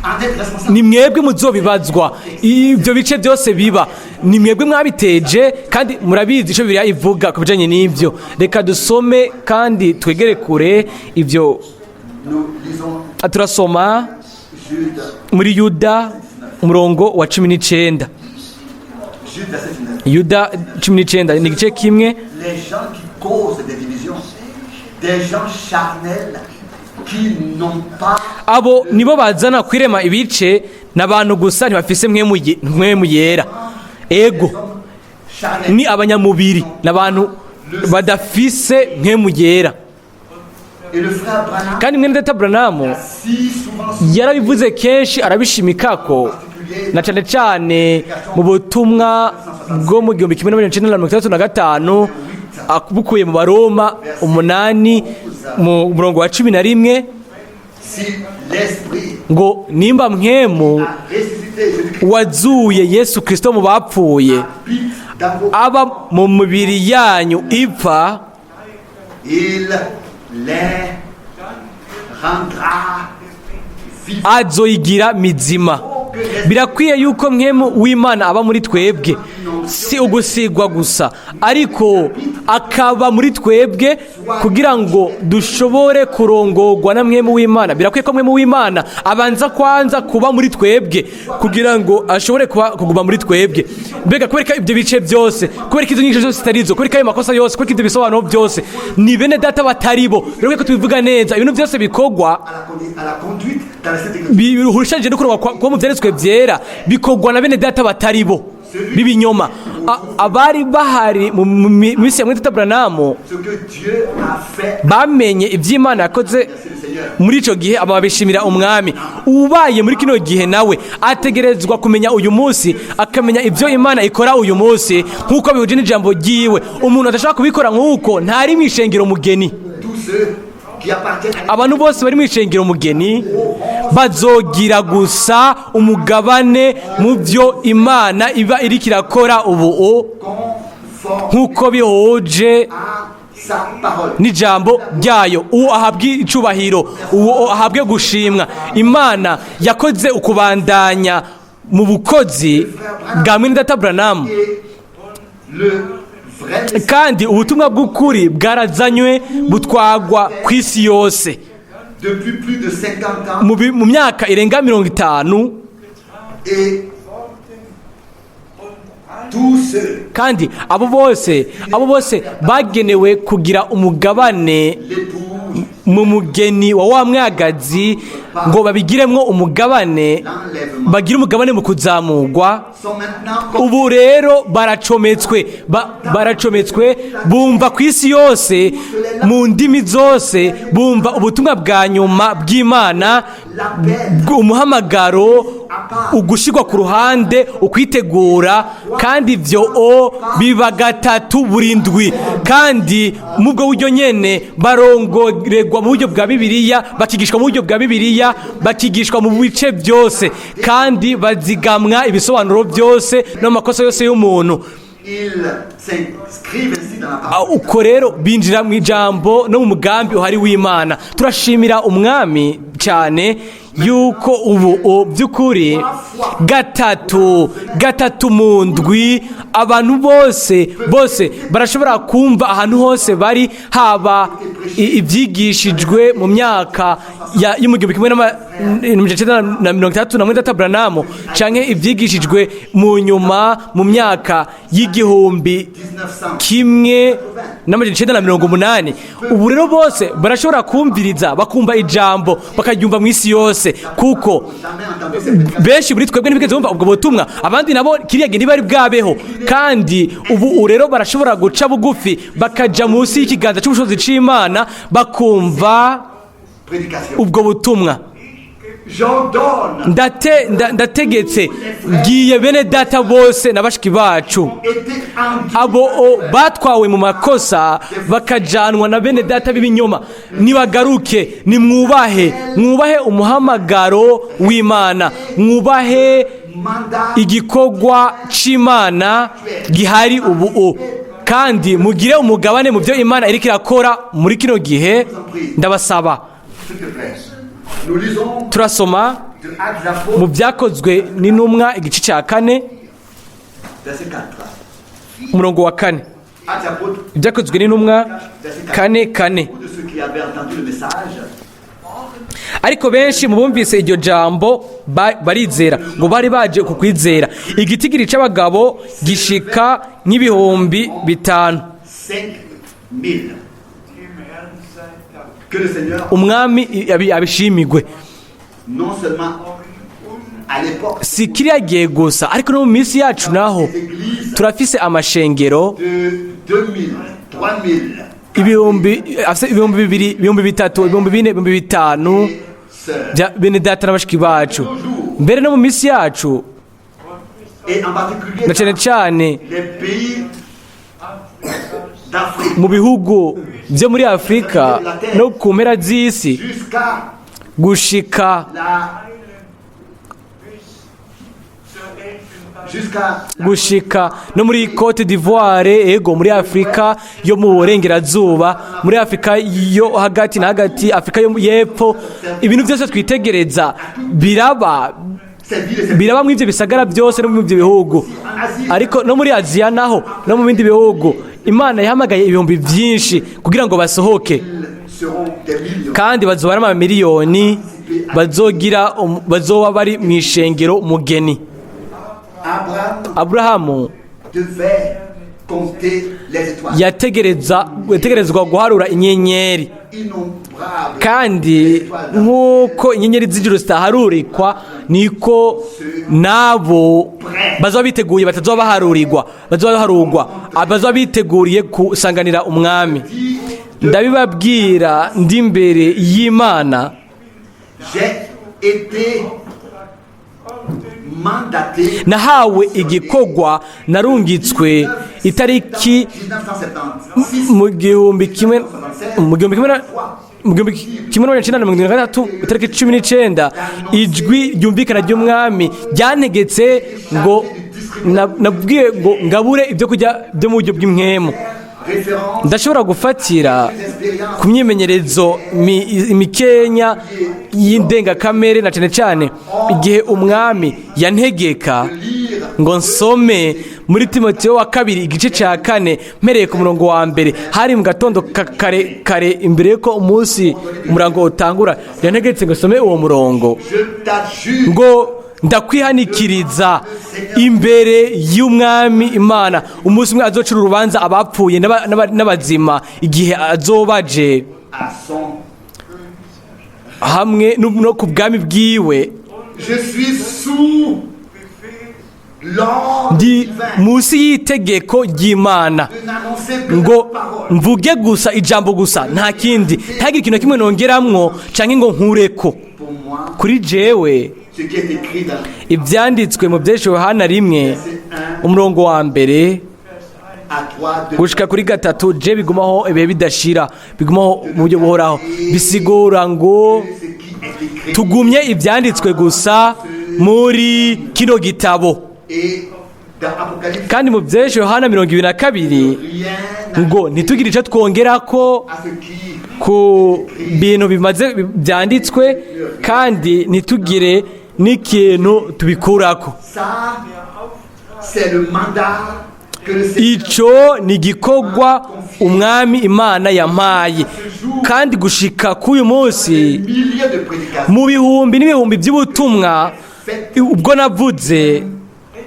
En êtes responsable. Ni mwebwe muzobibazwa. Ibyo bice byose biba, ni mwebwe mwabiteje, kandi murabizi icyo Bibiliya ivuga ku bijanye n'ibyo. Reka dusome kandi twegere kure ibyo. Nous lisons Turasoma Jude, muri Yuda umurongo wa 19. Jude verset 19. Yuda 19 ni igice kimwe. Les gens qui causent des divisions, des gens charnels qui n'ont pas Abo nibo bazana kwirema ibice, n'abantu gusa ntibafise mpwemu yera. Ego, charnels. ni abanyamubiri, n'abantu badafise mpwemu yera. Et le frère Branham Kandi mwene data Branamu si souvent yarabivuze kenshi, arabishimika ko na cyane cyane mu butumwa bwo mu 1965 bukuye mu Baroma 8 mu murongo wa 11, si l'esprit ngo nimba mpwemu a ressuscité Jésus-Christ wazuye Yesu Kirisito mu bapfuye habite dans vos aba mu mubiri yanyu ipfa, il les rendra vivants. Azoyigira mizima. Birakwiye yuko mpwemu w'Imana aba muri twebwe, si ugusigwa gusa, ariko akaba muri twebwe kugira ngo dushobore kurongorwa na mpwemu w'Imana. Birakwiye ko mpwemu w'Imana abanza kwanza kuba muri twebwe kugira ngo ashobore kuba, kuguma muri twebwe. Mbega kubera ibyo bice byose, kubera izo nyigisho zose zitari zo, kubera ayo makosa yose, kubera ibyo bisobanuro byose, ni bene data batari bo. Birakwiye ko tubivuga neza. Ibintu byose bikorwa À la conduite dans la Sainte Écriture. biruhushanyije no kurongwa kwa mu byanditswe byera bikorwa na bene data batari bo b'ibinyoma. Abari bahari mu minsi ya mwene data Branamu Ce que Dieu a fait, bamenye iby'Imana yakoze c'est le Seigneur. muri icyo gihe, aba babishimira Umwami. Ubaye muri kino gihe nawe ategerezwa kumenya uyu munsi, akamenya ibyo Imana ikora uyu munsi nk'uko bihuje n'ijambo ryiwe. Umuntu adashobora kubikora nk'uko ntari mu ishengero mugeni. Tous ceux qui appartiennent à Abantu bose bari mu ishengero mugeni bazogira gusa umugabane mu byo Imana iba iriko irakora ubu conforme nk'uko bihuje à sa parole. N'ijambo ryayo. Uwo ahabwe icubahiro, uwo ahabwe gushimwa. Imana yakoze ukubandanya mu bukozi bwa mwene data Branamu, Et le vrai message kandi ubutumwa bw'ukuri bwarazanywe butwagwa ku isi yose depuis plus de 50 ans mu myaka irenga 50. Et tous ceux, Kandi abo bose bagenewe kugira umugabane l'épouse, mu mugeni wa wa mwagazi, ngo babigiremwo umugabane, l'enlèvement, bagire umugabane mu kuzamurwa, sont maintenant comme ubu rero baracometswe, baracometswe, bumva ku isi yose, mu ndimi zose, bumva ubutumwa bwa nyuma bw'Imana, l'appel umuhamagaro, ugushyirwa ku ruhande, ukwitegura. Kandi ibyo o biba gatatu buri ndwi, kandi mu bwo buryo nyene barongorerwa mu buryo bwa Bibiliya, bakigishwa mu buryo bwa Bibiliya, bakigishwa mu bice byose, kandi bazigamwa ibisobanuro byose n'amakosa yose y'umuntu. Ils s'inscrivent ainsi dans la Ah, parole. Uko rero binjira mu ijambo no mu mugambi uhari w'Imana. Turashimira Umwami cyane yuko ubu by'ukuri gatatu gatatu mu ndwi abantu bose bose barashobora kumva ahantu hose bari, haba ibyigishijwe mu myaka yo mu 1960 na mwene data Branamu, canke ibyigishijwe mu nyuma mu myaka y'igihumbi 1900 kimwe n'amajana icenda na mirongo umunani. Ubu rero bose barashobora kumviriza, bakumva ijambo, bakaryumva mu isi yose, kuko jamais entendu cette benshi muri twebwe ntibigeze bumva ubwo butumwa, abandi nabo kiriya gihe ntibari bwabeho. Kandi ubu rero barashobora guca bugufi, bakaja munsi y'ikiganza cy'ubushobozi c'Imana, bakumva prédication. ubwo butumwa. J'ordonne Ndategetse, ngiye bene data bose na bashiki bacu été enduits abo batwawe mu makosa bakajanwa na bene data b'ibinyoma, nibagaruke. Nimwubahe, mwubahe umuhamagaro w'Imana, mwubahe mandat igikorwa c'Imana gihari ubu kandi mugire umugabane mu byo Imana iriko irakora muri kino gihe. Ndabasaba. S'il te plaît. Nous lisons Turasoma de Actes des Apôtres, mu Byakozwe n'Intumwa igice cya 4, verset 4. umurongo wa 4. Actes des Apôtres, Ibyakozwe n'Intumwa verset 4. 4:4. Beaucoup de ceux qui avaient entendu le message Waren Ariko benshi mu bumvise iryo jambo barizera, ngo bari baje ku kwizera. Igitigiri c'abagabo gishika nk'ibihumbi 5. 5000. Que le Seigneur, Umwami abishimigwe. non seulement à l'époque, Si kiriya gihe gusa, ariko no mu minsi yacu naho des églises turafise amashengero de 2000, 3000 ibihumbi, afise 2000, 3000, 4000, 5000 et sœurs. bya bene data na bashiki bacu. Mbere no mu minsi yacu, Et en particulier na cyane cyane les pays d'Afrique mu bihugu byo muri Afurika no ku mpera z'isi, jusqu'à gushika la jusqu'à gushika no muri Cote d'Ivoire, ego, muri Afurika yo mu burengerazuba, muri Afurika yo hagati na hagati, Afurika yo y'epfo, ibintu byose twitegereza biraba, ces villes et ces biraba muri ibyo bisagara byose no muri ibyo bihugu, ariko no muri Aziya naho no mu bindi bihugu Imana yahamagaye ibihumbi byinshi kugira ngo basohoke. Villes seront des millions. Kandi bazoba ari amamiliyoni bazoba bari mu ishengero mugeni. Abraham Aburahamu devait compter les étoiles. Yategerezwa guharura inyenyeri. Innombrables. Kandi nk'uko inyenyeri z'ijuru zitaharurikwa, niko nabo bazoba biteguye batazoba baharurirwa, bazoba baharurwa, bazoba biteguriye gusanganira umwami. Ndabibabwira ndi imbere y'Imana. J'ai été mandaté Nahawe igikorwa, narungitswe itariki 1976 mu 1976, itariki 19, ijwi ryumvikana ry'umwami ryantegetse ngo nabwiye ngo ngabure ibyo kurya byo mu buryo bw'impwemu. Référence Ndashobora gufatira ku myimenyerezo mikenya y'indengakamere, na cyane cyane igihe umwami yantegeka ngo nsome muri Timoteyo wa kabiri igice cya 4, mpereye ku murongo wa mbere. Hari mu gatondo kare kare, imbere y'uko umunsi umurango utangura, yantegetse ngo nsome uwo murongo, Je t'adjure ngo: "Ndakwihanikiriza imbere y'umwami Imana, umunsi umwe azocira urubanza abapfuye n'abazima, igihe azobaje à son hamwe no ku bwami bwiwe." Je suis sous l'ordre Ndi divin munsi y'itegeko ry'Imana de n'annoncer que ngo la parole. mvuge gusa ijambo gusa, nta kindi, ntagire ikintu na kimwe nongeramwo canke ngo nkureko. Pour moi, Kuri jewe, ce qui est écrit dans ibyanditswe mu byesho Yohana 1, umurongo wa 1 à 3 de gushika kuri 3, je bigumaho ibihe bidashira, bigumaho mu buryo buhoraho, bisigura ngo ce qui est écrit tugumye ibyanditswe gusa muri kino gitabo. Et dans Apocalypse, Kandi mu byesho Yohana 22, rien ngo ntitugire icyo twongerako à ce qui ku bintu bimaze byanditswe, kandi ntitugire n'ikintu tubikurako. Ça, c'est le mandat que le Seigneur Ico ni igikorwa umwami Imana yampaye, kandi gushika k'uyu munsi, milliers de prédications mu bihumbi n'ibihumbi by'ubutumwa ubwo navuze,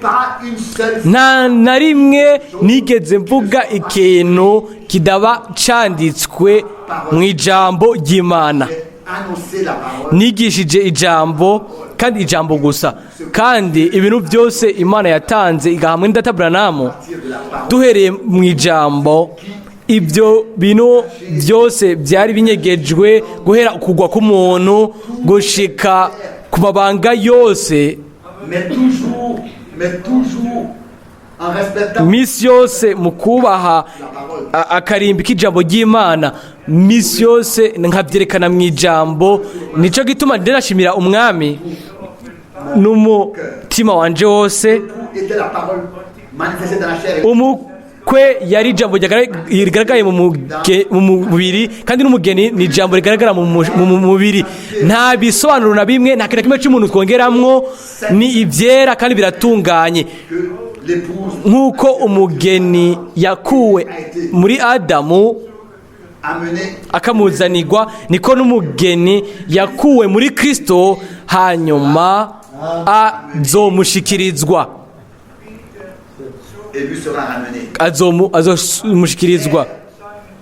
pas une seule nta na rimwe nigeze mvuga ikintu kidaba canditswe mu ijambo ry'Imana. J'ai annoncé la parole. Nigishije ijambo, kandi ijambo gusa, kandi ibintu byose Imana yatanze igahamwe n'Data Buranamu, duhereye mu ijambo, ibyo bintu byose byari binyegejwe guhera kugwa k'umuntu gushika ku mabanga yose. Mais toujours en respectant Misi yose mu kubaha akarimbi k'ijambo ry'Imana, misi yose nkabyerekana mu ijambo. Nicyo gituma nashimira umwami n'umutima wanje wose. Était la parole manifestée dans la chair. Umukwe yari ijambo rigaragaye mu mubiri, kandi n'umugeni ni ijambo rigaragara mu mubiri. Nta bisobanuro na bimwe, nta kintu na kimwe cy'umuntu twongeramwo, ni ibyera kandi biratunganye. Que l'épouse Nk'uko umugeni yakuwe muri Adamu, amené Akamuzanirwa, niko n'umugeni yakuwe muri Kristo, hanyuma azomushikirizwa. Et lui sera ramené. Azomushikirizwa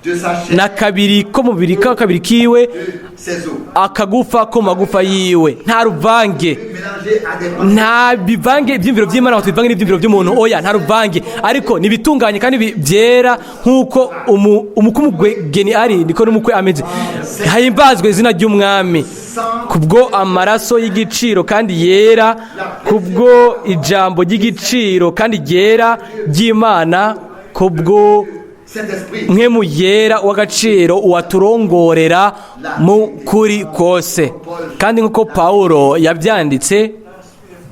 De sa chair, na kabiri ko mubiri ka kabiri kiwe, de ses os. akagufa ko magufa yiwe. Nta ruvange. Mélangé à des pensées Nta bivange ibyiyumviro by'Imana ngo tubivange n'ibyiyumviro by'umuntu. Oya, nta ruvange, ariko nibitunganye kandi byera nk'uko umukwe umugeni ari, niko n'umukwe ameze. Hahimbazwe izina ry'Umwami kubwo amaraso y'igiciro kandi yera, kubwo ijambo ry'igiciro kandi ryera ry'Imana, kubwo Saint-Esprit Mpwemu Yera w'agaciro uwaturongorera mu kuri kose. Kandi nk'uko Pawulo yabyanditse,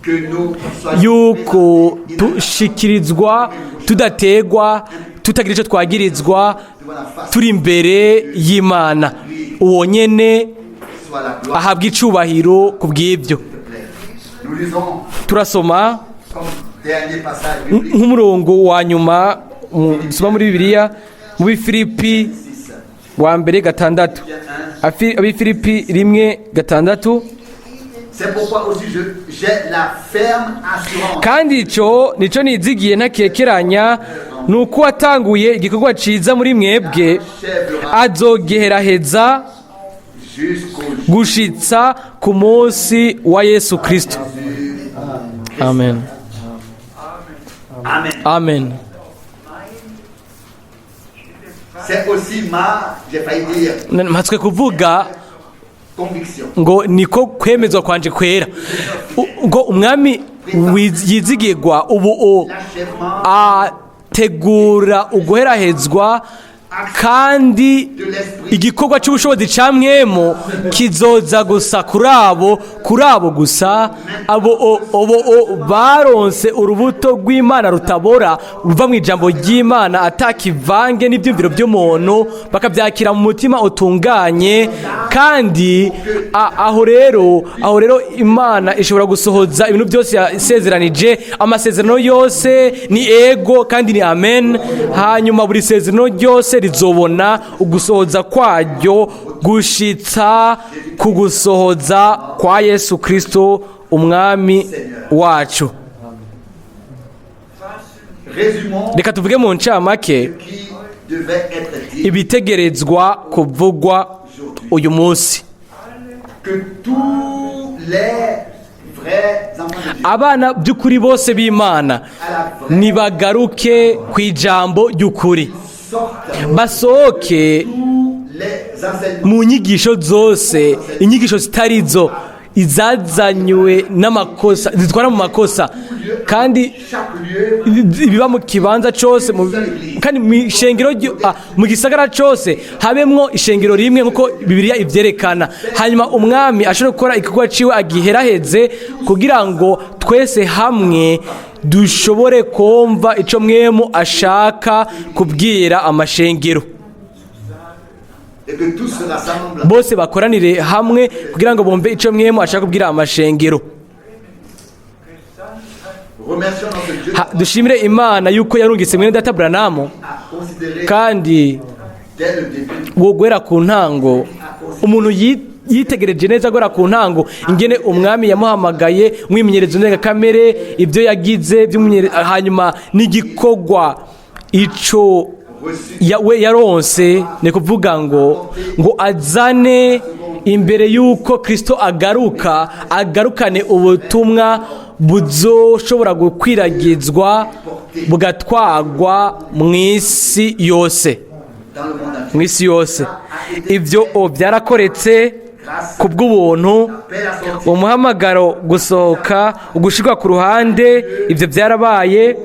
que nous soyons yuko tushikirizwa tudategwa, tutagira icyo twagirizwa, turi imbere y'Imana. Uwo nyene soit la gloire. ahabwa icubahiro ku bw'ibyo. Nous lisons Turasoma comme dernier passage biblique nk'umurongo wa nyuma dusoma muri Bibiliya mu Filipi wa mbere 6, Abifilipi 1:6. C'est pourquoi aussi j'ai la ferme assurance Kandi ico nico nizigiye ntakekeranya, ni uko watanguye igikorwa ciza muri mwebwe azogiheraheza jusqu'au jour gushitsa ku munsi wa Yesu Kristo. Amen. Amen. Amen. C'est aussi ma, j'ai failli dire, Mpatswe kuvuga conviction. ngo niko kwemezwa kwanje kwera, ngo Umwami yizigirwa ubu L'achèvement ategura uguherahezwa, kandi de l'esprit igikorwa cy'ubushobozi cya Mpwemu kizoza gusa kuri abo gusa abo obo baronse urubuto rw'Imana rutabora, ruva mu ijambo ry'Imana atakivange n'ibyumviro by'umuntu, bakabyakira mu mutima utunganye. Kandi aho rero Imana ishobora gusohoza ibintu byose yasezeranije. Amasezerano yose ni ego kandi ni amen. Hanyuma buri sezerano ryose rizobona ugusohoza kwaryo gushitsa ku gusohoza kwa Yesu Kristo Umwami wacu. Résumons Reka tuvuge mu ncamake ce qui devait être dit ibitegerezwa kuvugwa uyu munsi. Que tous les vrais enfants de Dieu Abana by'ukuri bose b'Imana à la vraie nibagaruke ku ijambo ry'ukuri, sortent basohoke tous les enseignements mu nyigisho zose, inyigisho zitari zo, izazanywe n'amakosa, zitwara mu makosa, kandi chaque lieu ibiba mu kibanza cyose, kandi mu ishengero mu gisagara cyose habemwo ishengero rimwe nk'uko Bibiliya ibyerekana. Hanyuma Umwami ashobora gukora igikorwa ciwe agiheraheze, kugira ngo twese hamwe dushobore kumva ico Mpwemu ashaka kubwira amashengero. Et que tous se rassemblent. Bose bakoranire hamwe kugira ngo bumve ico Mpwemu ashaka kubwira amashengero. Remercions notre Dieu Dushimire Imana yuko yarungitse mwene data Branham à considérer kandi dès le début wo guhera ku ntango, umuntu yitegereje neza guhera ku ntango ingene Umwami yamuhamagaye, umwimenyerezo ndengakamere, ibyo yagize hanyuma n'igikorwa ico reçu we yaronse, ni kuvuga ngo azane imbere y'uko Kristo agaruka, agarukane ubutumwa buzoshobora gukwiragizwa bugatwagwa mu isi yose, dans le monde entier. mu isi yose. Ibyo byarakoretse ku bw'ubuntu. Appel à sortir Umuhamagaro gusohoka, ugushirwa ku ruhande, ibyo byarabaye.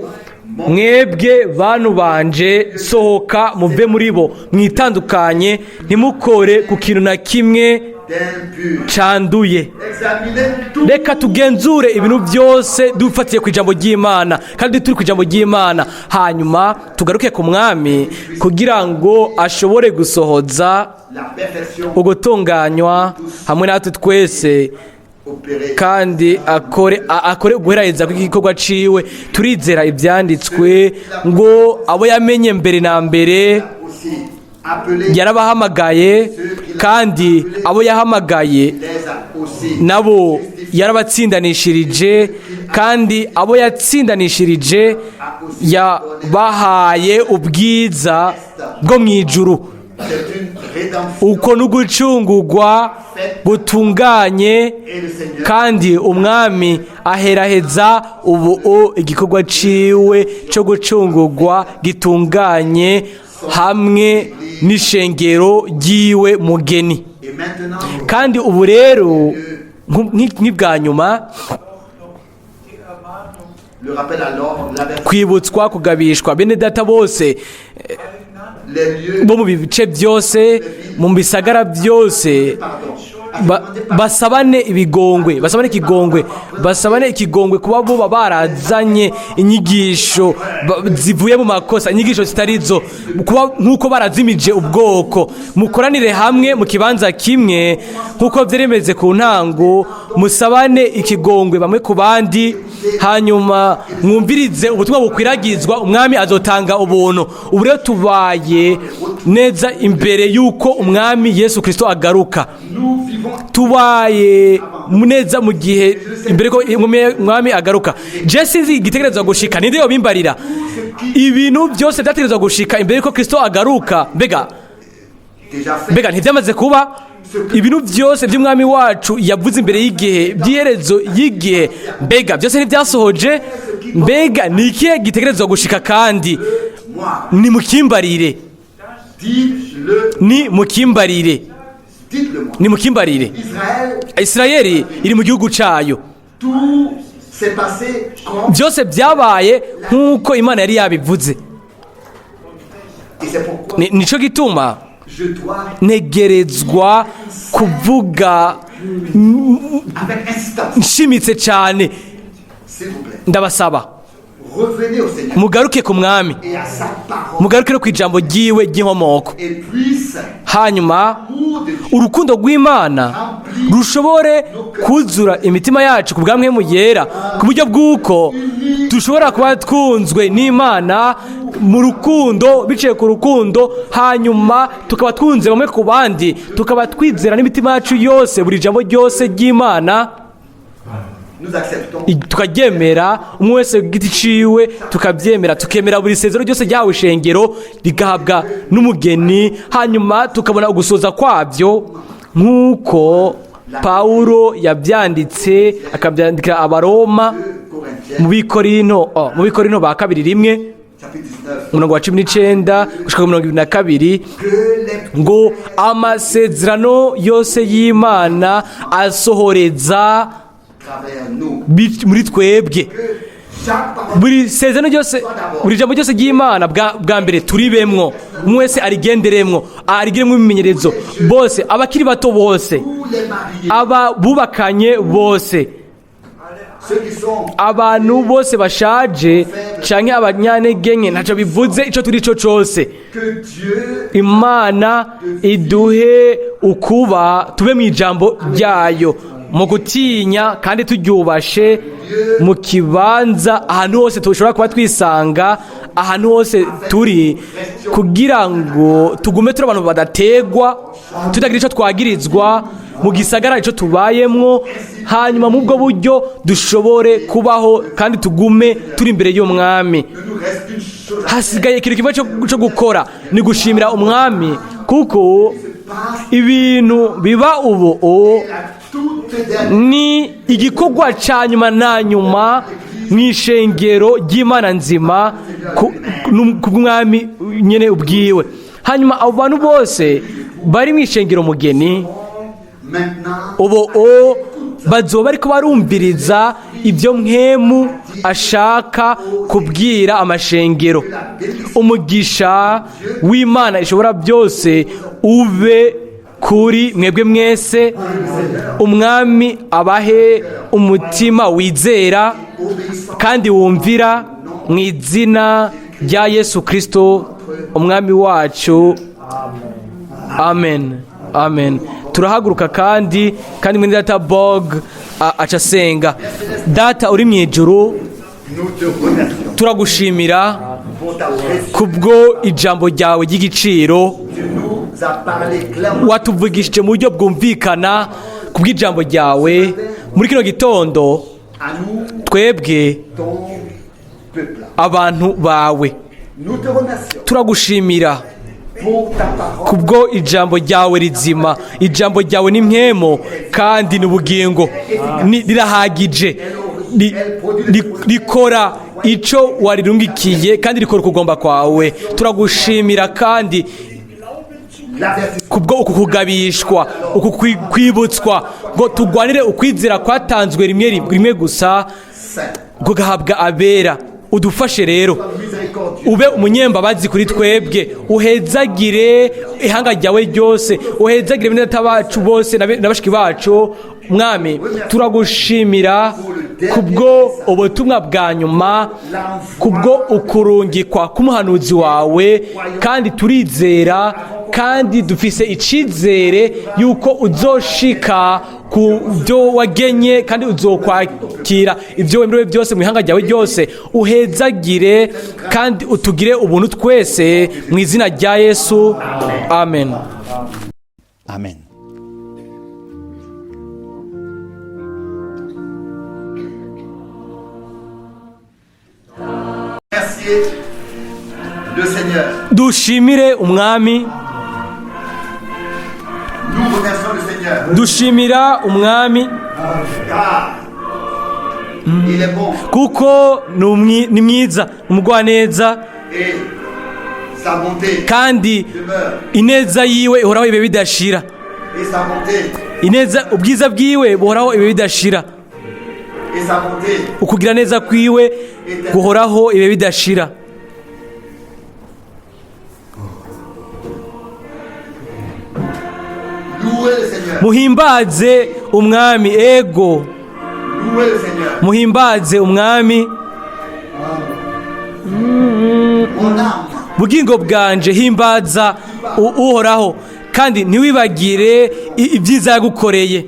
Mwebwe bantu banje, sohoka muve muri bo, mwitandukanye, ntimukore ku kintu na kimwe d'impur. canduye. Examinez tout Reka tugenzure ibintu byose dufatiye ku ijambo ry'Imana kandi turi ku ijambo ry'Imana, hanyuma tugaruke ku Mwami kugira ngo ashobore gusohoza la perfection ugutunganywa hamwe natwe twese, opérée kandi akore guheraheza kw'igikorwa ciwe. Turizera ibyanditswe ngo abo yamenye mbere na mbere aussi. Appelés Yarabahamagaye, kandi abo yahamagaye les a aussi nabo yarabatsindanishirije, kandi abo yatsindanishirije yabahaye ubwiza bwo mu ijuru. C'est une rédemption Uko n'ugucungurwa gutunganye, et le Seigneur kandi Umwami aheraheza ubu igikorwa ciwe cyo gucungurwa gitunganye hamwe n'ishengero ryiwe mugeni. Et maintenant, Kandi ubu rero nk'ibwa nyuma, le rappel à l'ordre, l'avertissement, kwibutswa, kugabishwa, bene Data bose les lieux, bo mu bice byose, mu bisagara byose, pardon, basabane ibigongwe, basabane ikigongwe, basabane ikigongwe kuba bo barazanye inyigisho zivuye mu makosa, inyigisho zitari zo, kuba nk'uko barazimije ubwoko. Mukoranire hamwe mu kibanza kimwe nk'uko byaremeze ku ntango, musabane ikigongwe bamwe ku bandi, hanyuma mwumvirize ubutumwa bukwiragizwa. Umwami azotanga ubuntu. Ubu rero tubaye neza imbere y'uko Umwami Yesu Kirisito agaruka. Nous vivons Tubaye neza mu gihe imbere ko Umwami agaruka. Je sinzi igitegerezwa gushika, ninde yobimbarira? Ibintu byose byategerezwa gushika imbere yuko Kristo agaruka, mbega déjà fait. mbega ntibyamaze kuba? Ibintu byose by'Umwami wacu yavuze imbere y'igihe by'iherezo y'igihe, mbega byose ntibyasohoje? Mbega ni ikihe gitegerezwa gushika kandi? Moi, Ni mukimbarire. dites-le, Ni mukimbarire. dites-le moi. Ni mukimbarire. Israël, Isirayeli iri mu gihugu cayo. Tout s'est passé comme Byose byabaye nk'uko Imana yari yabivuze. Et c'est pourquoi Nico gituma je dois, ntegerezwa kuvuga avec insistance, nshimitse cyane. S'il vous plaît, Ndabasaba, revenez au Seigneur mugaruke ku Mwami, et à sa parole. Mugaruke no ku ijambo ryiwe ry'inkomoko. Et puisse Hanyuma l'amour de Dieu urukundo rw'Imana rushobore kuzura imitima yacu ku bwa Mpwemu Yera, ku buryo bw'uko dushobora kuba twunzwe n'Imana mu rukundo, biciye ku rukundo, hanyuma tukaba twunze bamwe ku bandi, tukaba twizera n'imitima yacu yose buri jambo ryose ry'Imana, nous acceptons tukaryemera umwe wese ku giti ciwe, tukabyemera, tukemera buri sezero ryose ryahawe ishengero rigahabwa n'umugeni, hanyuma tukabona ugusoza kwabyo nk'uko Pawulo yabyanditse akabyandikira Abaroma 2 Corinthiens mu Bikorino, oh, mu Bikorino ba kabiri 1, chapitre 19 umurongo wa 19 gushika ku 22, que les ngo amasezerano yose y'Imana asohoreza travers nous muri twebwe. Que chaque parole Buri sezerano ryose, buri jambo ryose ry'Imana, bwa mbere turibemwo, umwe wese arigenderemwo, arigiremwo ibimenyerezo, bose, abakiri bato bose,, tous les mariés, aba bubakanye bose, ceux qui sont abantu bose bashaje canke abanyantege nke, ntaco bivuze ico turi cyo cose, que Dieu Imana iduhe ukuba tube mu ijambo ryayo mu gutinya kandi turyubashe, mu kibanza ahantu hose dushobora kuba twisanga, ahantu hose turi, kugira ngo tugume turi abantu badategwa, tutagira icyo twagirizwa mu gisagara icyo tubayemwo, hanyuma mu bwo buryo dushobore kubaho kandi tugume turi imbere y'Umwami. Ne nous reste qu'une chose à Hasigaye ikintu kimwe cyo gukora, ni gushimira Umwami, kuko ibintu biba ubu la toute dernière ni igikorwa cya nyuma na nyuma mu ishengero ry'Imana nzima ku bw'Umwami nyine ubwiwe. Hanyuma abo bantu bose bari mu ishengero mugeni maintenant ubu bazoba bariko barumviriza ibyo Mpwemu ashaka kubwira amashengero. Umugisha w'Imana ishobora byose ube kuri mwebwe mwese. Umwami abahe umutima wizera kandi wumvira, mu izina rya Yesu Kirisito Umwami wacu. Amen, amen. Turahaguruka, kandi mwene Data Bog aca asenga. Data uri mu ijuru, nous te remercions turagushimira pour ta précision. kubwo ijambo ryawe ry'igiciro. Tu nous as parlé clairement. Watuvugishije mu buryo bwumvikana ku bw'ijambo ryawe muri kino gitondo À nous, twebwe ton peuple. Abantu bawe. Nous te remercions Turagushimira pour ta parole. Kubwo ijambo ryawe rizima. Ijambo ryawe ni mpwemu kandi ni ubugingo. Rirahagije. Rikora icyo warirungikiye kandi rikora ukugomba kwawe. Turagushimira kandi L'avertissement kubwo uku kugabishwa, uku kwibutswa ngo tugwanire ukwizera kwatanzwe rimwe rimwe gusa saint. Kugahabwa abera. Udufashe rero. Miséricordieux. Ube umunyembabazi kuri twebwe, uhezagire ihanga ryawe ryose, uhezagire bene data bacu bose na bashiki bacu. Mwami, turagushimira kubwo ubutumwa bwa nyuma, kubwo ukurungikwa k'umuhanuzi wawe, kandi turizera kandi dufise icizere yuko uzoshika ku byo wagenye kandi uzokwakira ibyo wemerewe byose mu ihanga ryawe ryose. Uhezagire kandi utugire ubuntu twese mu izina rya Yesu, amen. Amen. Merci le Seigneur. Dushimire Umwami. Nous remercions le Seigneur. Dushimira Umwami. Car il est bon Kuko ni mwiza, umugwaneza. Et sa bonté Kandi demeure. ineza yiwe ihoraho ibihe bidashira. Et sa bonté Ineza, ubwiza bwiwe buhoraho ibihe bidashira. Et sa bonté Ukugira neza kwiwe guhoraho ibihe bidashira. Louez le Seigneur. Muhimbaze Umwami, ego. Louez le Seigneur. Muhimbaze Umwami. Mon âme, Bugingo bwanje, himbaza Uhoraho kandi ntiwibagire ibyiza yagukoreye.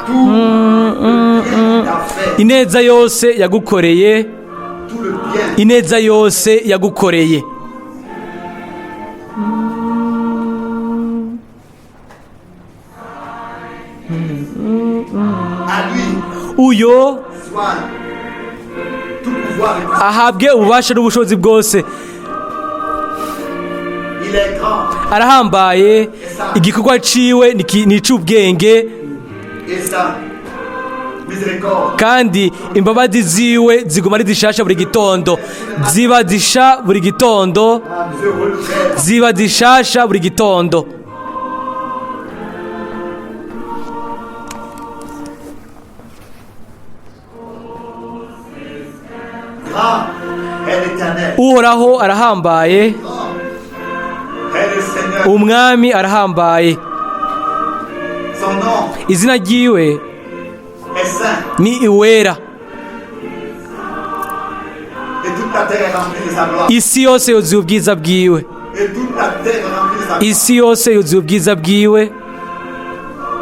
Tout le bien qu'a fait, Ineza yose yagukoreye. Tout le bien Ineza yose yagukoreye. À lui Uyo soit tout pouvoir et puissance. Ahabwe ububasha n'ubushobozi bwose. Il est grand Arahambaye, igikorwa ciwe ni ic'ubwenge. Et sa miséricorde Kandi imbabazi ziwe ziguma ari zishasha buri gitondo, ziba zisha buri gitondo. Se renouvelle. Ziba zishasha buri gitondo. Grand est l'Éternel. Uhoraho arahambaye. Grand est le Seigneur. Umwami arahambaye. Son nom Izina ryiwe est saint ni iwera. Et toute la terre est remplie de sa gloire. Isi yose yuzuye ubwiza bwiwe. Et toute la terre est remplie de sa gloire. Isi yose yuzuye ubwiza bwiwe.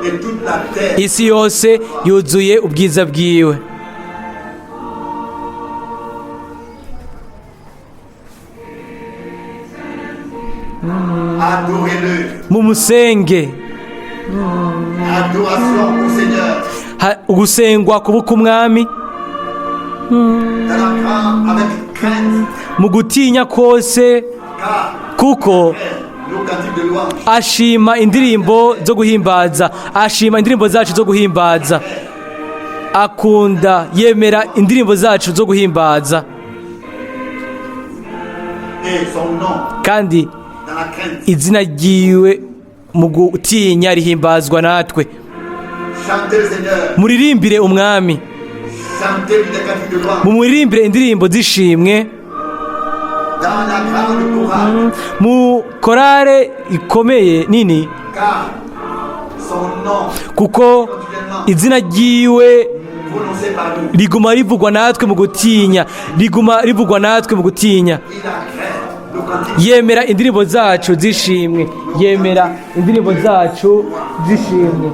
Et toute la terre Isi yose yuzuye ubwiza bwiwe. Adorez-le. Mumusenge. Adoration au Seigneur. Ugusengwa kubuka Umwami. Dans la grande, avec crainte, Mu gutinya kose. Car Kuko nos cantiques de louange. Ashima indirimbo zo guhimbaza, ashima indirimbo zacu zo guhimbaza, akunda, yemera indirimbo zacu zo guhimbaza. Et son nom Kandi dans la crainte. Izina ryiwe mu gutinya rihimbazwa natwe. Chantez le Seigneur. Muririmbire Umwami. Chantez-lui des cantiques de louange. Mumuririmbire indirimbo z'ishimwe. Dans la grande chorale. Mu korale ikomeye nini. Car son nom Kuko izina ryiwe prononcé par nous. Riguma rivugwa natwe mu gutinya, riguma rivugwa natwe mu gutinya. Il agrée nos cantiques. Yemera indirimbo zacu z'ishimwe, yemera indirimbo zacu z'ishimwe.